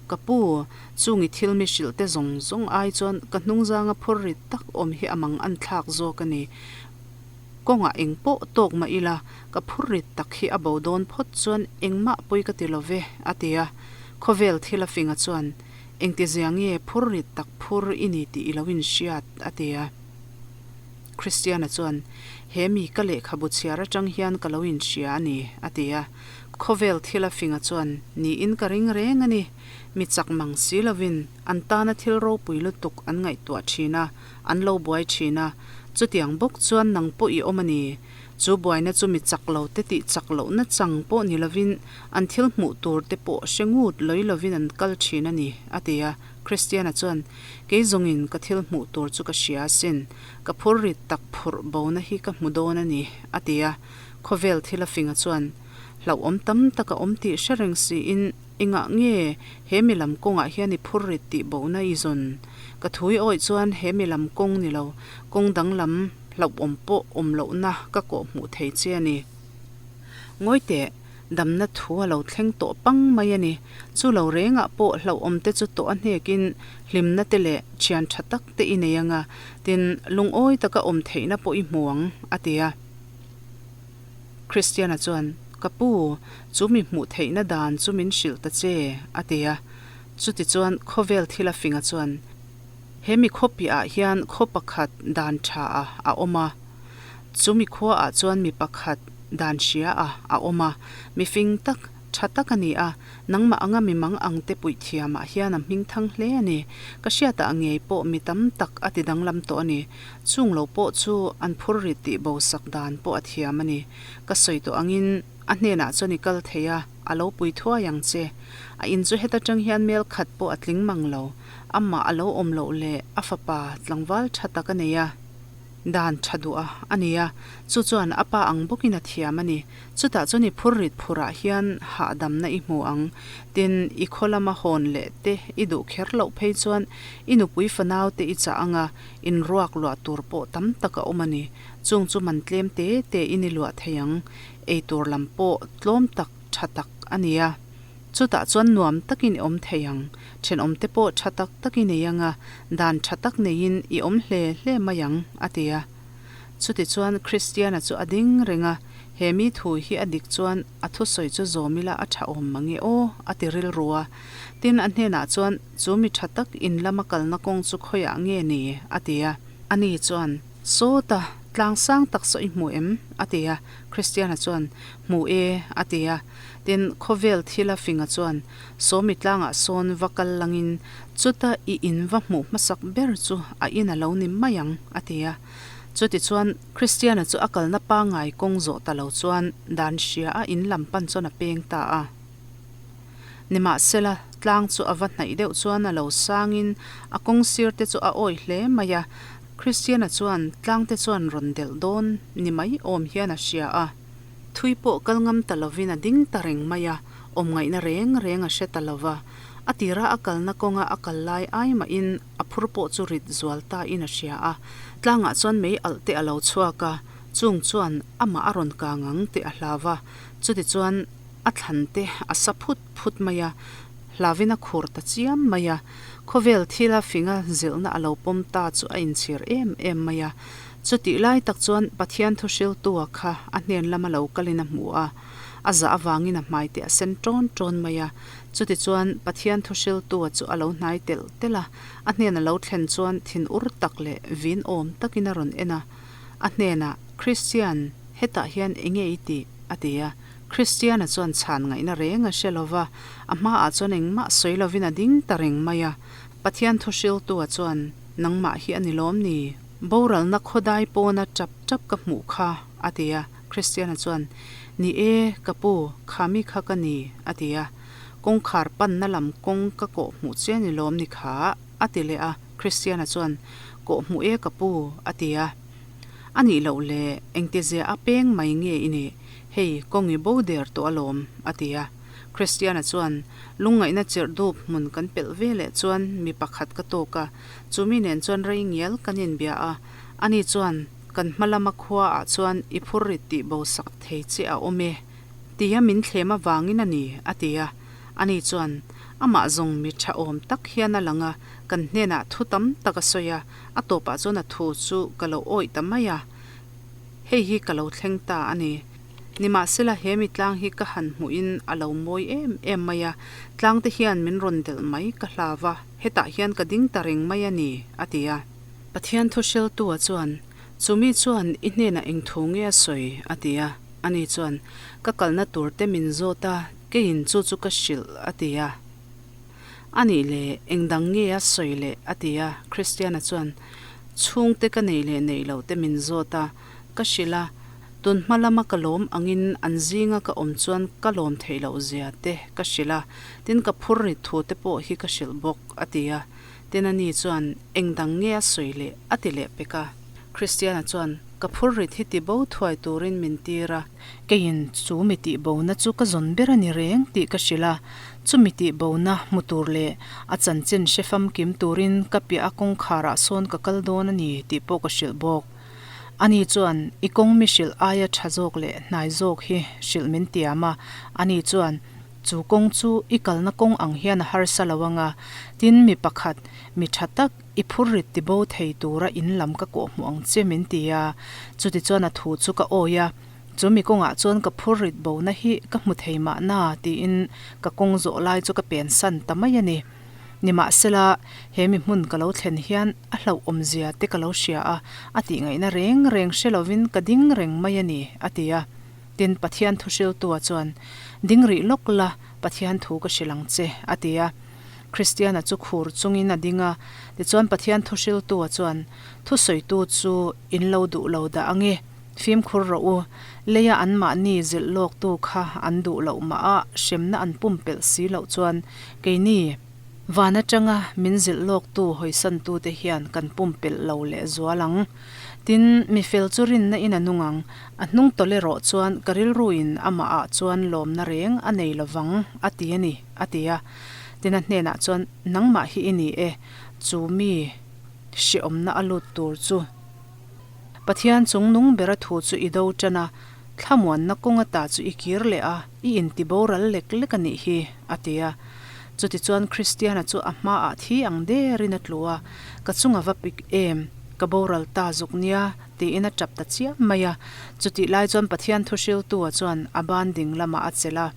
Ka pu, chungi thil mi hrilh te zawng zawng ai chuan ka hnungzanga phur rit tak awm hi a mang an thlak zawk a ni. Kawngah eng pawh tawk mah ila, ka phur rit tak hi a bo dawn phawt chuan engmah pawi ka ti lo ve, a ti a. Khawvel thil a finga chuan, Engtizia nge phur rit tak phur i ni tih i lo inhriat? a ti a. Christiana chuan, He mi ka lehkhabu chhiar atang hian ka lo inhria a ni, a ti a. Khawvel thil a finga chuan niin ka ring reng a ni. Mi chak mang si lovin an tana thil ropui lutuk an ngaihtuah thin a, an lo buai thin a. Chutiang bawk chuan nang pawh i awm a ni. Chu buaina chu mi chak lo te tih chak lohna chang pawh ni lovin an thil hmuh tur te pawh hre ngut lawih lovin an kal thin a ni, a ti a. Christiana chuan, Kei zawngin ka thil hmuh tur chu ka hria asin. Ka phur rit tak phurh bona hi ka hmu dawn a ni, a ti a. Khawvel thil a finga chuan hlauhawm tam tak a awm tih hre reng siin engah nge he mi lam kawngah hian i phur rit tih bohna i zawn? Ka thui awih chuan he mi lam kawng ni lo, kawng danglam hlauhawm pawh awm lohna ka kawh hmuh thei che a ni. Ngawi teh, damna thu a lo thleng tawh pang mai a ni. Chu lo rengah pawh hlauhawm te chu tawh a hnekin hlimna te leh thian tha tak te i nei anga, tin, lungawi taka awm theihna pawh i hmu ang, a ti a. Christiana chuan, Ka pu, chu mi hmuh theihna dan chu min hrilh ta che, a ti a. Chutichuan khawvel thil a finga chuan, He mi khaw piahah hian khaw pakhat dan tha a a awm a. Chu mi khuaah chuan mi pakhat dan hria a a awm a. Mi fing tak, tha tak a ni a. Nangmah anga mi mang ang te puih thiamah hian a hming thang hle a ni. Ka hriatah ngei pawh mi tam tak a ti danglam tawh a ni. Chung lo pawh chu an phur rit tih bo sak dan pawh a thiam a ni. Ka sawi tawh angin a hnenah chuan i kal thei a, a lo pui thuai ang che. A in chu heta tang hian mel khat pawh a tling mang lo. Amah a lo awm loh leh a fapa tlangval tha tak a nei a. Dan tha duh a a ni a, chu chuan a pa ang bawkin a thiam a ni. Chutah chuan i phur rit phurah hian hahdamna i hmu ang. Tin, i khaw lama hawn leh te i duh kher loh phei chuan i nupui fanau te i chah ang a, in ruak luah tur pawh tam tak a awm a ni. Chung chu man tlem te te in i luah thei ang. Ei tur lam pawh tlawm tak tha tak a ni a. Chutah chuan nuam takin i awm thei ang. Thenawmte pawh tha tak tak i nei ang a, dan tha tak neiin i awm hle hle mai ang, a ti a. Chutichuan Kristiana chu a ding reng a, He mi thu hi a dik chuan a thusawi chu zawm ila a tha awm mang e aw, a ti rilru a. Tin, a hnenah chuan, Chu mi tha tak in lama kalna kawng chu khawiah nge ni? a ti a. Ani chuan, Sawta! Tlang sang tak saw i hmu em? a ti a. Kristiana chuan, Hmu e, a ti a. Tin, khawvel thila finga chuan, Sawmi tlangah sawn va kal langin chuta i in va hmuh hmasak ber chu a in a lo ni mai ang, a ti a. Chutichuan, Kristiana chu a kalna pangngai kawng zawh ta lo chuan dan hria a in lam pan chuan a peng ta a. Nimahsela, tlang chu a va hnaih deuh chuan a lo sangin a kawng sir te chu a awih hle mai a, Kristiana chuan tlang te chuan rawn delh dawn ni mai awm hian a hria a. Thui pawh kal ngam ta lovin a ding ta reng mai a, awm ngaihna reng reng a hre ta lova. A tira a kalna kawnga a kal lai ai mahin a phur pawh chu rit zual ta in a hria a, tlangah chuan mei alh te a lo chhuak a, chung chuan amah a rawn kang ang tih a hlau va, chutichuan a thlan te a sa phut phut mai a, hlauin a khur ta chiam mai a, khawvel thila finga zilhna a lo pawm ta chu a inchhir em em mai a. Chutih lai tak chuan Pathian thuhriltua kha a hnen lama lo kalin a hmu a, a zah avangin a hmai te a sen ṭawn ṭawn mai a. Chutichuan Pathian thuhriltua chu a lo hnai telh telh a, a hnen a lo thlen chuan thin ur tak leh vin awm takin a rawn en a. A hnenah, Kristian, hetah hian enge i tih? a ti a. Kristiana chuan chhan ngaihna reng a hre lo va, a hmaah chuan engmah sawi lovin a ding ta reng mai a. Pathian thuhriltua chuan, Nangmah hi a ni lawm ni? Boralna khawdai pawna tap tap ka hmuh kha, a ti a. Kristiana chuan, Ni e, ka pu, kha mi kha ka ni, a ti a. Kawngkhar panna lam kawng ka kawh hmuh che a ni lawm ni kha, a ti leh a. Kristiana chuan, Kawh hmuh e ka pu, a ti a. A nih loh le, engtizia a peng mai nge i nih? Hei, kawng i bo der tawh alawm, a ti a. Kristiana chuan, Lungngaihna chirh dup hmun kan pelh ve leh chuan mi pakhat ka tawk a, chumi nen chuan rei ngial kan inbia a. Ani chuan, Kan hma lama khuaah chuan i phur rit tih bo sak thei che a awm e, tia min thlem avangin a ni, a ti a. Ani chuan, Amah zawng mi tha awm tak hian a lang a, kan hnenah thu tam tak a sawi a, a tawpah chuan a thu chu ka lo awih ta mai a. Hei hi ka lo thleng ta a ni. Nimahsela he mi tlang hi ka han hmuhin a lo mawi em em mai a, tlang te hian min rawn delh mai ka hlau va, hetah hian ka ding ta reng mai a ni, a ti a. Pathian thuhriltua chuan, Chumi chuan i hnenah eng thu nge a sawi? a ti a. Ani chuan, Ka kalna tur te min zawt a, keiin chu chu ka hrilh, a ti a. A nih le, eng dang nge a sawi leh? a ti a. Christiana chuan, Chhungte ka nei leh neih loh te min zawt a, ka hrilh a, tun hma lama ka lawm angin an zinga ka awm chuan ka lawm theih loh zia te ka hrilh a, tin ka phur rit thu te pawh hi ka hrilh bawk, a ti a. Tin ani chuan, Eng dang nge a sawi leh? a ti leh pek a. Christiana chuan, Ka phur rit hi ti bo thuai turin min tir a, keiin chu mi tih bona chu ka zawn ber a ni reng tih ka hrilh a, chumi tih bona hmu tur leh a chanchin hre famkim turin ka piah a kawngkharah sawn ka kal dawn a ni tih pawh ka hrilh bawk. Ani chuan, I kawng mi hrilh aia tha zawk leh hnai zawk hi hrilh min tiam a, ani chuan, Chu kawng chu i kalna kawng ang hian a harsa lo anga, tin mi pakhat, mi tha tak, I phur rit ti bo thei tura in lam ka kawh hmuh ang che min ti a, chutichuan a thu chu ka awi a, chu mi kawngah chuan ka phur rit bona hi ka hmu thei mahna tiin ka kawng zawh lai chu ka pen san ta mai a ni. Nimahsela, he mi hmun ka lo thlen hian a hlauhawmzia te ka lo hria a, a tihngaihna reng reng hre lovin ka ding reng mai a ni, a ti a. Tin, Pathian thuhriltua chuan, Ding rih lawk la, Pathian thu ka hrilh ang che, a ti a. Kristiana chu khur chungin a ding a, tichuan Pathian thuhriltua chuan, Thusawitu chu in lo duh lo dah ang e, fimkhur rawh u, leia anmahni zilh lawktu kha an duh loh mah a, hremna an pumpelh si loh chuan keini van atanga min zilh lawktu hawisantute hian kan pumpelh lo leh zual ang. Tin, mi fel chu rinna in a nung ang, a hnung tawlh erawh chuan ka rilruin amahah chuan lawmna reng a nei lovang, a ti a ni, a ti a. Tina hnenah chuan, Nangmah hi i ni e, chu mi hrehawmna a lut tur chu. Pathian chung nung bera thu chu i do tan a, thlamuanna kawng ata chu i kir leh a, i inti boral lek lek a nih hi, a ti a. Chutichuan Kristiana chu a hmaah thi ang derin a tlu a, Ka chunga va pik em, ka boral ta zuk nia, tiin a tap ta chiam mai a. Chutih lai chuan Pathian thuhriltua chuan a ban ding lamah a chelh a.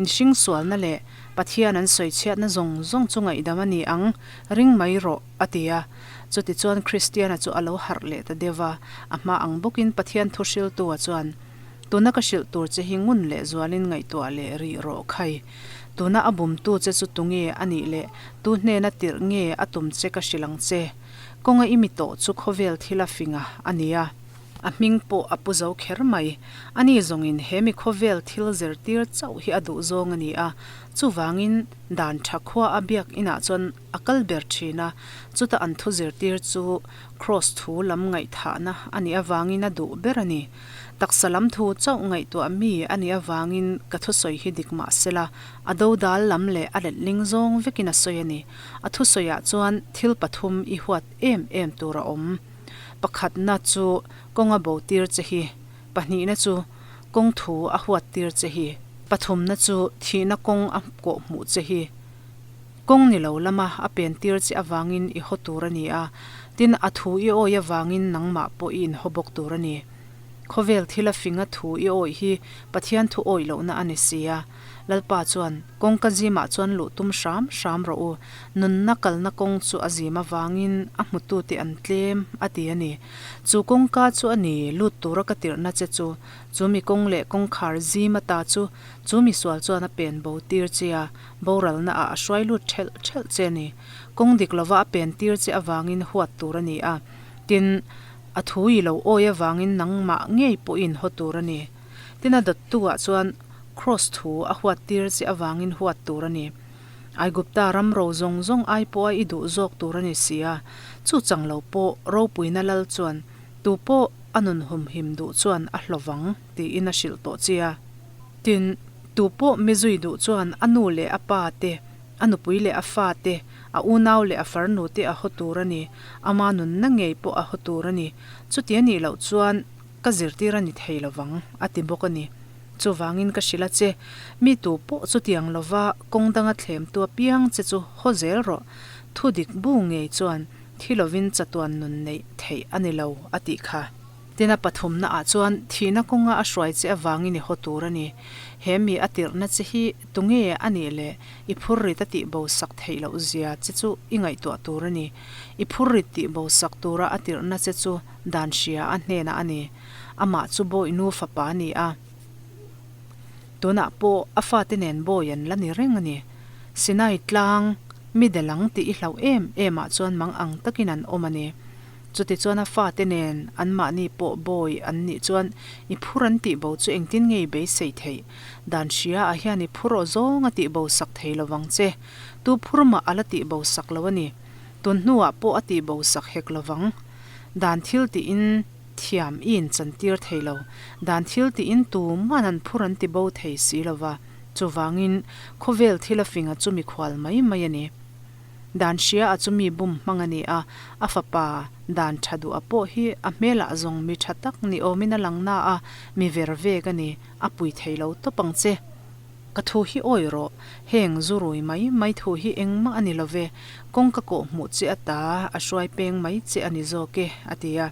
Mihring sualna leh Pathian an sawichhiatna zawng zawng chu ngaihdam a ni ang, ring mai rawh, a ti a. Chutichuan Kristiana chu a lo harh leh ta deuh va, a hma ang bawkin Pathian thuhriltua chuan, Tuna ka hrilh tur che hi ngun leh zualin ngaihtuah leh rih rawh khai. Tuna a bumtu che chu tunge a nih leh tu hnena tirh nge a tum che ka hrilh ang che. Kawnga i mi tawh chu khawvel thil a finga a nia. A hming pawh a pu zo kher mai. Ani zawngin he mi khawvel thil zirtir chauh hi a duh zawng a ni a, chuvangin dan tha khua a biak inah chuan a kal ber thin a, chuta an thu zirtir chu Kraws thu lam ngaihthahna a nih avangin a duh ber a ni. Taksa lam thu chauh ngaihtuah mi a nih avangin ka thusawi hi dik mah sela, a dodal lam leh a letling zawng vekin a sawi a ni. A thusawiah chuan thil pathum i huat em em tur a awm. Pakhatna chu kawng a bo tir che hi, pahnihna chu kawng thu a huat tir che hi, pathumna chu thihna kawng a kawh hmuh che hi. Kawng ni lo lama a pen tir che avangin i haw tur a ni a, tin a thu i awi avangin nangmah pawh i inhaw bawk tur a ni. Khawvel thil a finga thu i awih hi Pathian thu awih lohna a ni si a. Lalpa chuan, Kawngka zimah chuan luh tum hram hram rawh u, nunna kalna kawng chu a zim avangin a hmutute an tlem, a ti a ni. Chu kawngka chu a ni, lut tura ka tirhna che chu, chu mi kawng leh kawngkhar zim ata chu, chu mi sual chuan a pen bo tir che a, boralna ah a hruai lut thelh thelh che a ni. Kawng dik lova a pen tir che avangin huat tur a ni a, tin, a thu i lo awi avangin nangmah ngei pawhin haw tur a ni. Tin a dawttu ah chuan Kraws thu a huat tir che avangin huat tur a ni. Aigupta ram ro zawng zawng ai pawha i duh zawk tur a ni si a, chu chang lo pawh ropuina lal chuan tu pawh a nun humhim duh chuan a hlawvang tiin a hrilh tawh che a. Tin, tu pawh mi zui duh chuan a nu leh a pa te, a nupui leh a fa te, a unau leh a farnu te a haw tur a ni, ama nunna ngei pawh a haw tur a ni. Chuti a nih loh chuan Ka zirtir a ni thei lovang, a ti bawk a ni. Chuvangin ka hrilh a che, mi tu pawh chutiang lova kawng danga thlemtu apiang che chu haw zel rawh, thu dik bu ngei chuan thi lovin chatuan nun neih theih a ni lo, a tih kha. Tina pathumna ah chuan thihna kawnga a hruai che avangin i haw tur a ni. He mi a tirhna che hi tunge a nih le i phurrit a tih bo sak theih loh zia che chu i ngaihtuah tur a ni. I phurrit tih bo sak tura a tirhna che chu Dan hria a hnenah a ni. Amah chu bawi nu fapa a ni a. Tunah pawh a fate nen bawi an la ni reng a ni. Sinai tlang mi delang tih i hlauh em em ah chuan mang ang takin an awm a ni. Chutichuan a fate nen anmahni pawh bawi an nih chuan i phur an tih bo chu engtin nge i beisei theih? Dan hria ah hian i phur aw zawng a tih bo sak thei lovang che. Tu phur mah a la tih bo sak lo a ni. Tun hnuah pawh a tih bo sak hek lovang. Dan thil tiin thiam i inchantir thei lo. Dan thil tiin tuman an phur an ti bo thei si lo va. Chuvangin, khawvel thil a fing a chu mikhual mai mai a ni. Dan hria a chu mi bum hmang a ni a, a fapa dan tha duh a pawh hi a hmelah zawng mi tha tak ni awmin a lang na a, mi ver vek a ni, a pui thei lo tawp ang che. Ka thu hi awi rawh, heng zu rui mai mai thu hi engmah a ni lo ve, kawngka kawh hmuh che ata a hruai peng mai che a ni zawk e, a ti a.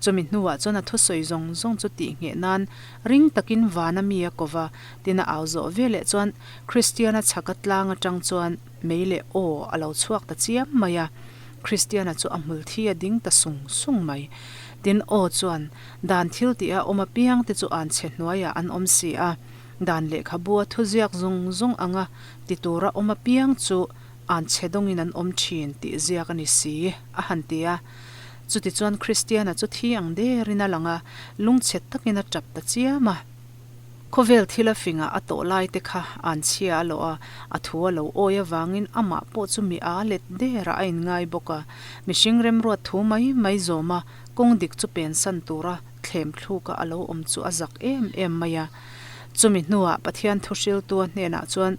Chumi hnuah chuan a thusawi zawng zawng chu tih ngheh nan ring takin vana mi a ko va, tin a au zawh veleh chuan Kristiana chhaka tlang atang chuan mei leh aw a lo chhuak ta chiam mai a, Kristiana chu a hmul thi a ding ta sung sung mai. Tin aw chuan dan thil tih a awm apiang te chu an chhe hnuaiah an awm si a. Dan lehkhabu a thuziak zawng zawng anga ti tura awm apiang chu an chhe dawngin an awm thin tih ziak a ni si, a han ti a. Chutichuan Kristiana chu thi ang derin a lang a, lungchhe takin a tap ta chiam a. Khawvel thil a fingah a tawh lai te kha an chhia a lawh a, a thu a lo awi avangin amah pawh chu mi a let derah a inngai bawk a. Mihring remruat thu mai mai zawma kawng dik chu pensan tura thlem thluka a lo awm chu a zak em em mai a. Chumi hnuah Pathian thuhriltua hnenah chuan,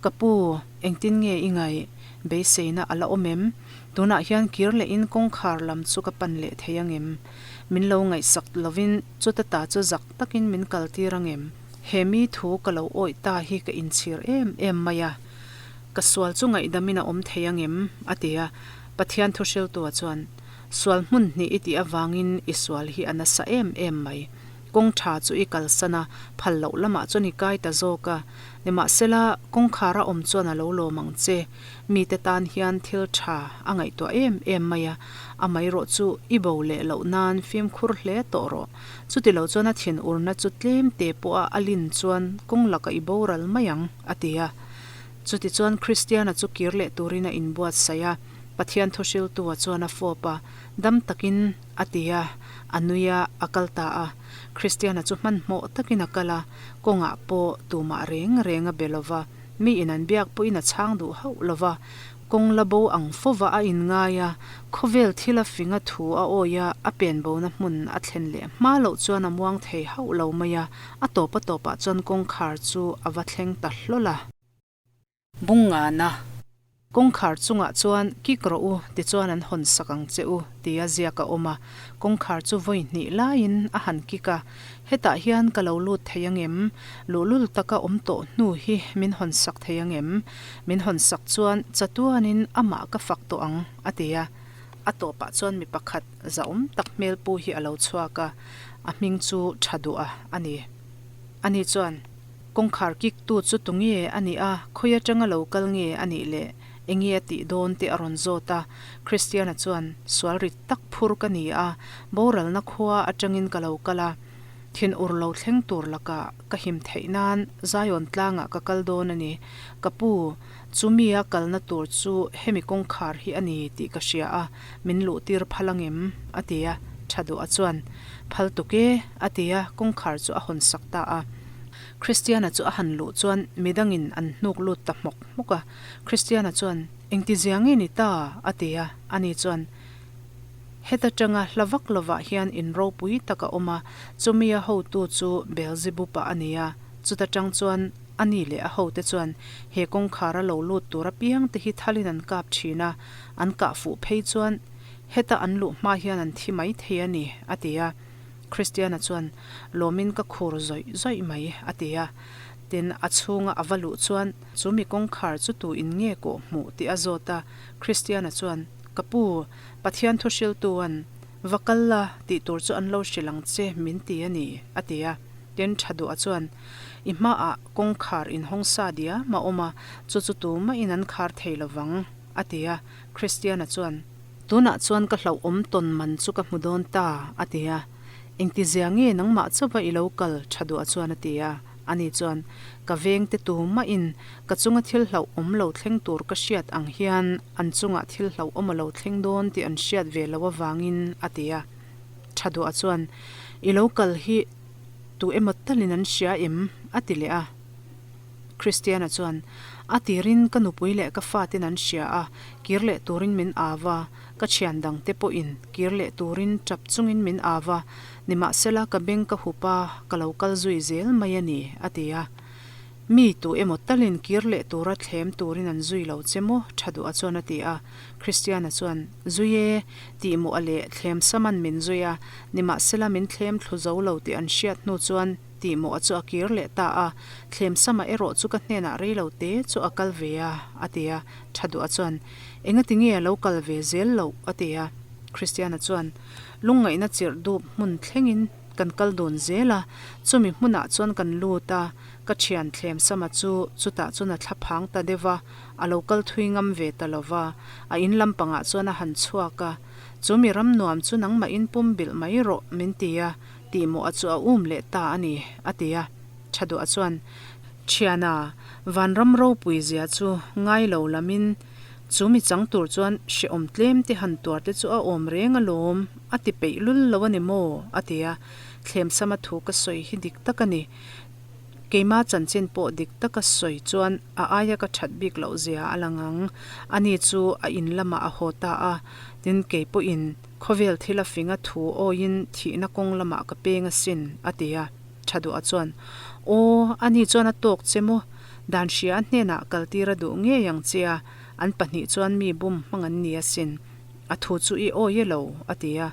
Ka pu, engtin nge i ngaih? Beiseina a la awm em? Tunah hian kir lehin kawngkhar lam chu ka pan leh thei ang em? Min lo ngaihsak lovin chuta ta chu zak takin min kaltir ang em? He mi thu ka lo awih ta hi ka inchhir em em mai a, ka sual chu ngaihdamin a awm thei ang em? a ti a. Pathian thuhriltua chuan, Sual hmun hnih i tih avangin i sual hi a nasa em em mai. Kawng tha chu i kalsan a, phal loh lamah chuan i kai ta zawk a. Nimahsela, kawngkhar a awm chuan a lo lawm ang che. Mite tan hian thil tha a ngaihtuah em em mai a, amaherawh chu i bo leh loh nan fimkhur hle tawh rawh. Chuti lo chuan a thinurna chu tlem te pawha a lin chuan kawng lakah i boral mai ang, a ti a. Chutichuan Kristiana chu kir leh turin a inbuatsaih a, Pathian thuhriltua chuan a fawp a, dam takin a ti a, a nui a, a kal ta a. Kristiana chu hmanhmawh takin a kal a, kawngah pawh tumah reng reng a be lo va, mi in an biak pawhin a chhang duh hauh lo va, kawng la bo ang fova a inngai a, khawvel thil a fing a thu a awi a, a pen bona hmun a thlen leh hma loh chuan a muang thei hauh lo mai a, a tawp a tawpah chuan kawngkhar chu a va thleng ta hlawl a. Bungngana kawngkhar chungah chuan kik rawh u tichuan an hawn sak ang che u tia ziak a awm a, kawngkhar chu vawi hnih laiin a han kik a, hetah hian ka lo lut thei ang em? Luhlul taka awm tawh hnu hi min hawn sak thei ang em? Min hawn sak chuan chatuanin amah ka fak tawh ang a ti a, a tawpah chuan mi pakhat zahawm tak hmelpu hi a lo chhuak a, a hming chu tha duh a a ni. Ani chuan. Kawngkhar kik tu chu tu nge a nih a, khawi atanga lo kal nge a nih le, enge a tih dawn tih a rawn zawt a. Christiana chuan, Sual rit tak phur ka ni a, boralna khua atangin ka lo kal a, thin ur lo thleng tur lakah ka him theih nan Zion tlangah ka kal dawn a ni. Ka pu, chu mi a kalna tur chu hemi kawngkhar hi a ni tih ka hria a, min luh tir phal angem? a ti a, tha duh a chuan, Phal tuk e, a ti a, kawngkhar chu a hawn sak ta a. Christiana chu a han luh chuan midangin an hnuk lut ta hmawk hmawk a. Christiana chuan, Engti zia nge ni ta? a ti a. Ani chuan, Heta tanga hla vak lovah hian in ropui tak a awm a, chumi a hotu chu Beelzebub-a a ni a. Chuta tang chuan ani leh a hote chuan he kawngkhar a lo lut tur apiang te hi thalin an kap thin a, an kah fuh phei chuan heta an luh hma hian an thi mai thei a ni, a ti a. Christiana chuan, Lawmin ka khur zawih zawih mai, a ti a. Tin, a chhunga a va luh chuan, Chu mi kawngkhar chu tu in nge kawh hmuh tih a zawt a. Christiana chuan, Ka pu, Pathian thu hriltuan, va kal la, tih tur chu an lo hrilh ang che, min ti a ni, a ti a. Tin, tha duh a chuan, I hmaah kawngkhar inhawng sa diam a awm a, chu chu tumahin an khar thei lo vang, a ti a. Christiana chuan, Tunah chuan ka hlauhawm tawn man chu ka hmu dawn ta, a ti a. Engtizia nge nangmah chauha i lo kal tha duah chuan a ti a. Ani chuan, Ka vengte tumahin ka chunga thil hlauhawm lo thleng tur ka hriat ang hian an chungah thil hlauhawm a lo thleng dawn tih an hriat ve loh avangin, a ti a. Tha duah chuan, I lo kal hi tu emaw talin an hria em? a ti leh a. Christiana chuan, A tirin ka nupui leh ka faten an hria a, kir leh turin min au a, ka thian dangte pawhin kir leh turin tap chungin min au a, nimahsela ka beng ka hup a, ka lo kal zui zel mai a ni, a ti a. Mi tu emaw talin kir leh tura thlem turin an zui lo che maw? Tha duh a chuan a ti a. Christiana chuan, Zui e, tih mawh a leh thlem saman min zui a, nimahsela min thlem thlu zo lo tih an hriat hnu chuan, Tih mawh chu a kir leh ta a, Thlemsama erawh chu ka hnenah rei lo te chu a kal ve a, a ti a. Tha duh a chuan, Engati nge a lo kal ve zel loh? a ti a. Christiana chuan, Lungngaihna chirh dup hmun thlengin kan kal dun zel a, chumi hmunah chuan kan lut a, ka thian Thlemsama chu chutah chuan a thla phang ta deuh a, a lo kal thui ngam ve ta lo va, a in lampangah chuan a han chhuak a, Chu mi ram nuam chu nangmahin pumbilh mai rawh, min ti a. Tih mawh a chu a um leh ta a ni, a ti a. Tha duah chuan, Thiana, vanram ropui zia chu ngai lo lamin chu mi chang tur chuan hrehawm tlem te han tuar te chu a awm reng alawm, a ti peih lul lo a ni maw? a ti a. Thlemsama thu ka sawi hi dik tak a ni. Keima chanchin pawh dik taka sawi chuan a aia ka that bik loh zia a lang ang. Ani chu a in lamah a haw ta a, tin kei pawhin Khawvel thil a fing a thu awiin thihna kawng lamah ka peng asin, a ti a. Tha duah chuan, Aw, ani chuan a tawk che maw? Dan hria a hnenah kaltir a duh ngei ang che a, an pahnih chuan mi bum hmang an ni asin. A thu chu i awi e lo, a ti a.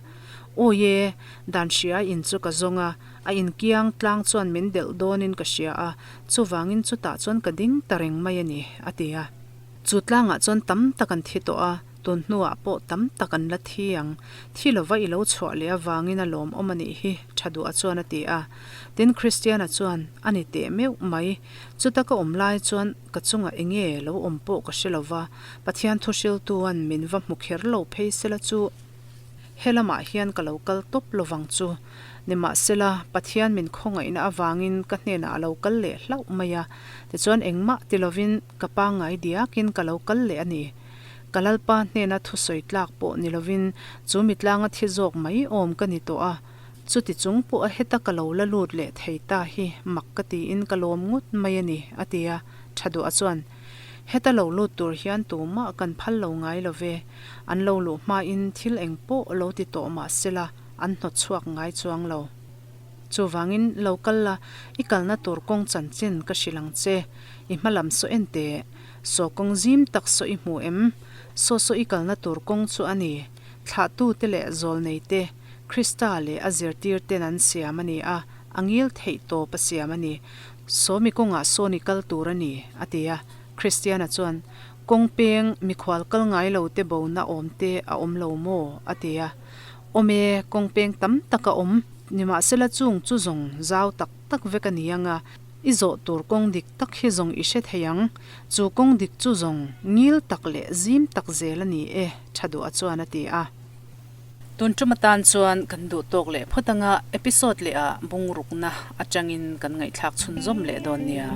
Awi e, dan hria in chu ka zawng a, a inkiang tlang chuan min delh dawnin ka hria a, chuvangin chutah chuan ka ding ta reng mai a ni, a ti a. Chu tlangah chuan tam tak an thi tawh a. Tun hnuah pawh tam tak an la thi ang. Thi lova i lo chhuah leh avangin a lawmawm a nih hi, tha duah chuan a ti a. Tin, Kristiana chuan, A ni teh meuh mai. Chuta ka awm lai chuan ka chungah enge lo awm pawh ka hre lova, Pathian thuhriltuan min va hmu kher lo phei sela chu he lamah hian ka lo kal tawp lovang chu. Nimahsela, Pathian min khawngaihna avangin ka hnenah a lo kal leh hlauh mai a, tichuan engmah ti lovin ka pangngai diakin ka lo kal leh a ni. Ka Lalpa hnena thusawi tlak pawh ni lovin chu mitlanga thi zawk mai awm ka ni tawh a, chuti chung pawh a heta ka lo la lut leh thei ta hi mak ka tiin ka lawm ngawt mai a ni, a ti a. Tha duah chuan, Heta lo lut tur hian tumah kan phal lo ngai lo ve, an lo luh hmain thil eng pawh lo ti tawh mah sela an hnawt chhuak ngai chuang lo. Chuvangin lo kal la, i kalna tur kawng chanchin ka hrilh ang che, i hma lam saw en teh. Saw kawng zim tak saw i hmu em? Saw saw i kalna tur kawng chu a ni. Thlahtute leh zawlneite, Krista leh a zirtirten an siam a ni a, a ngil theih tawp a siam a ni. Sawmi kawngah sawn i kal tur a ni, a ti a. Kristiana chuan, Kawng peng, mikhual kal ngai lo te bona awm te a awm lo maw? a ti a. Awm e, kawng peng tam tak a awm. Nimahsela chung chu zawng zau tak tak vek a ni ang a, i zawh tur kawng dik tak hi zawng i hre thei ang. Chu kawng dik chu zawng ngil tak leh zim tak zel a ni e, tha duah chuan a ti a. Tun tum atan chuan kan duh tawk leh phawt anga episode leh ah bungrukna atangin kan ngaihthlak chhunzawm leh dawn nia.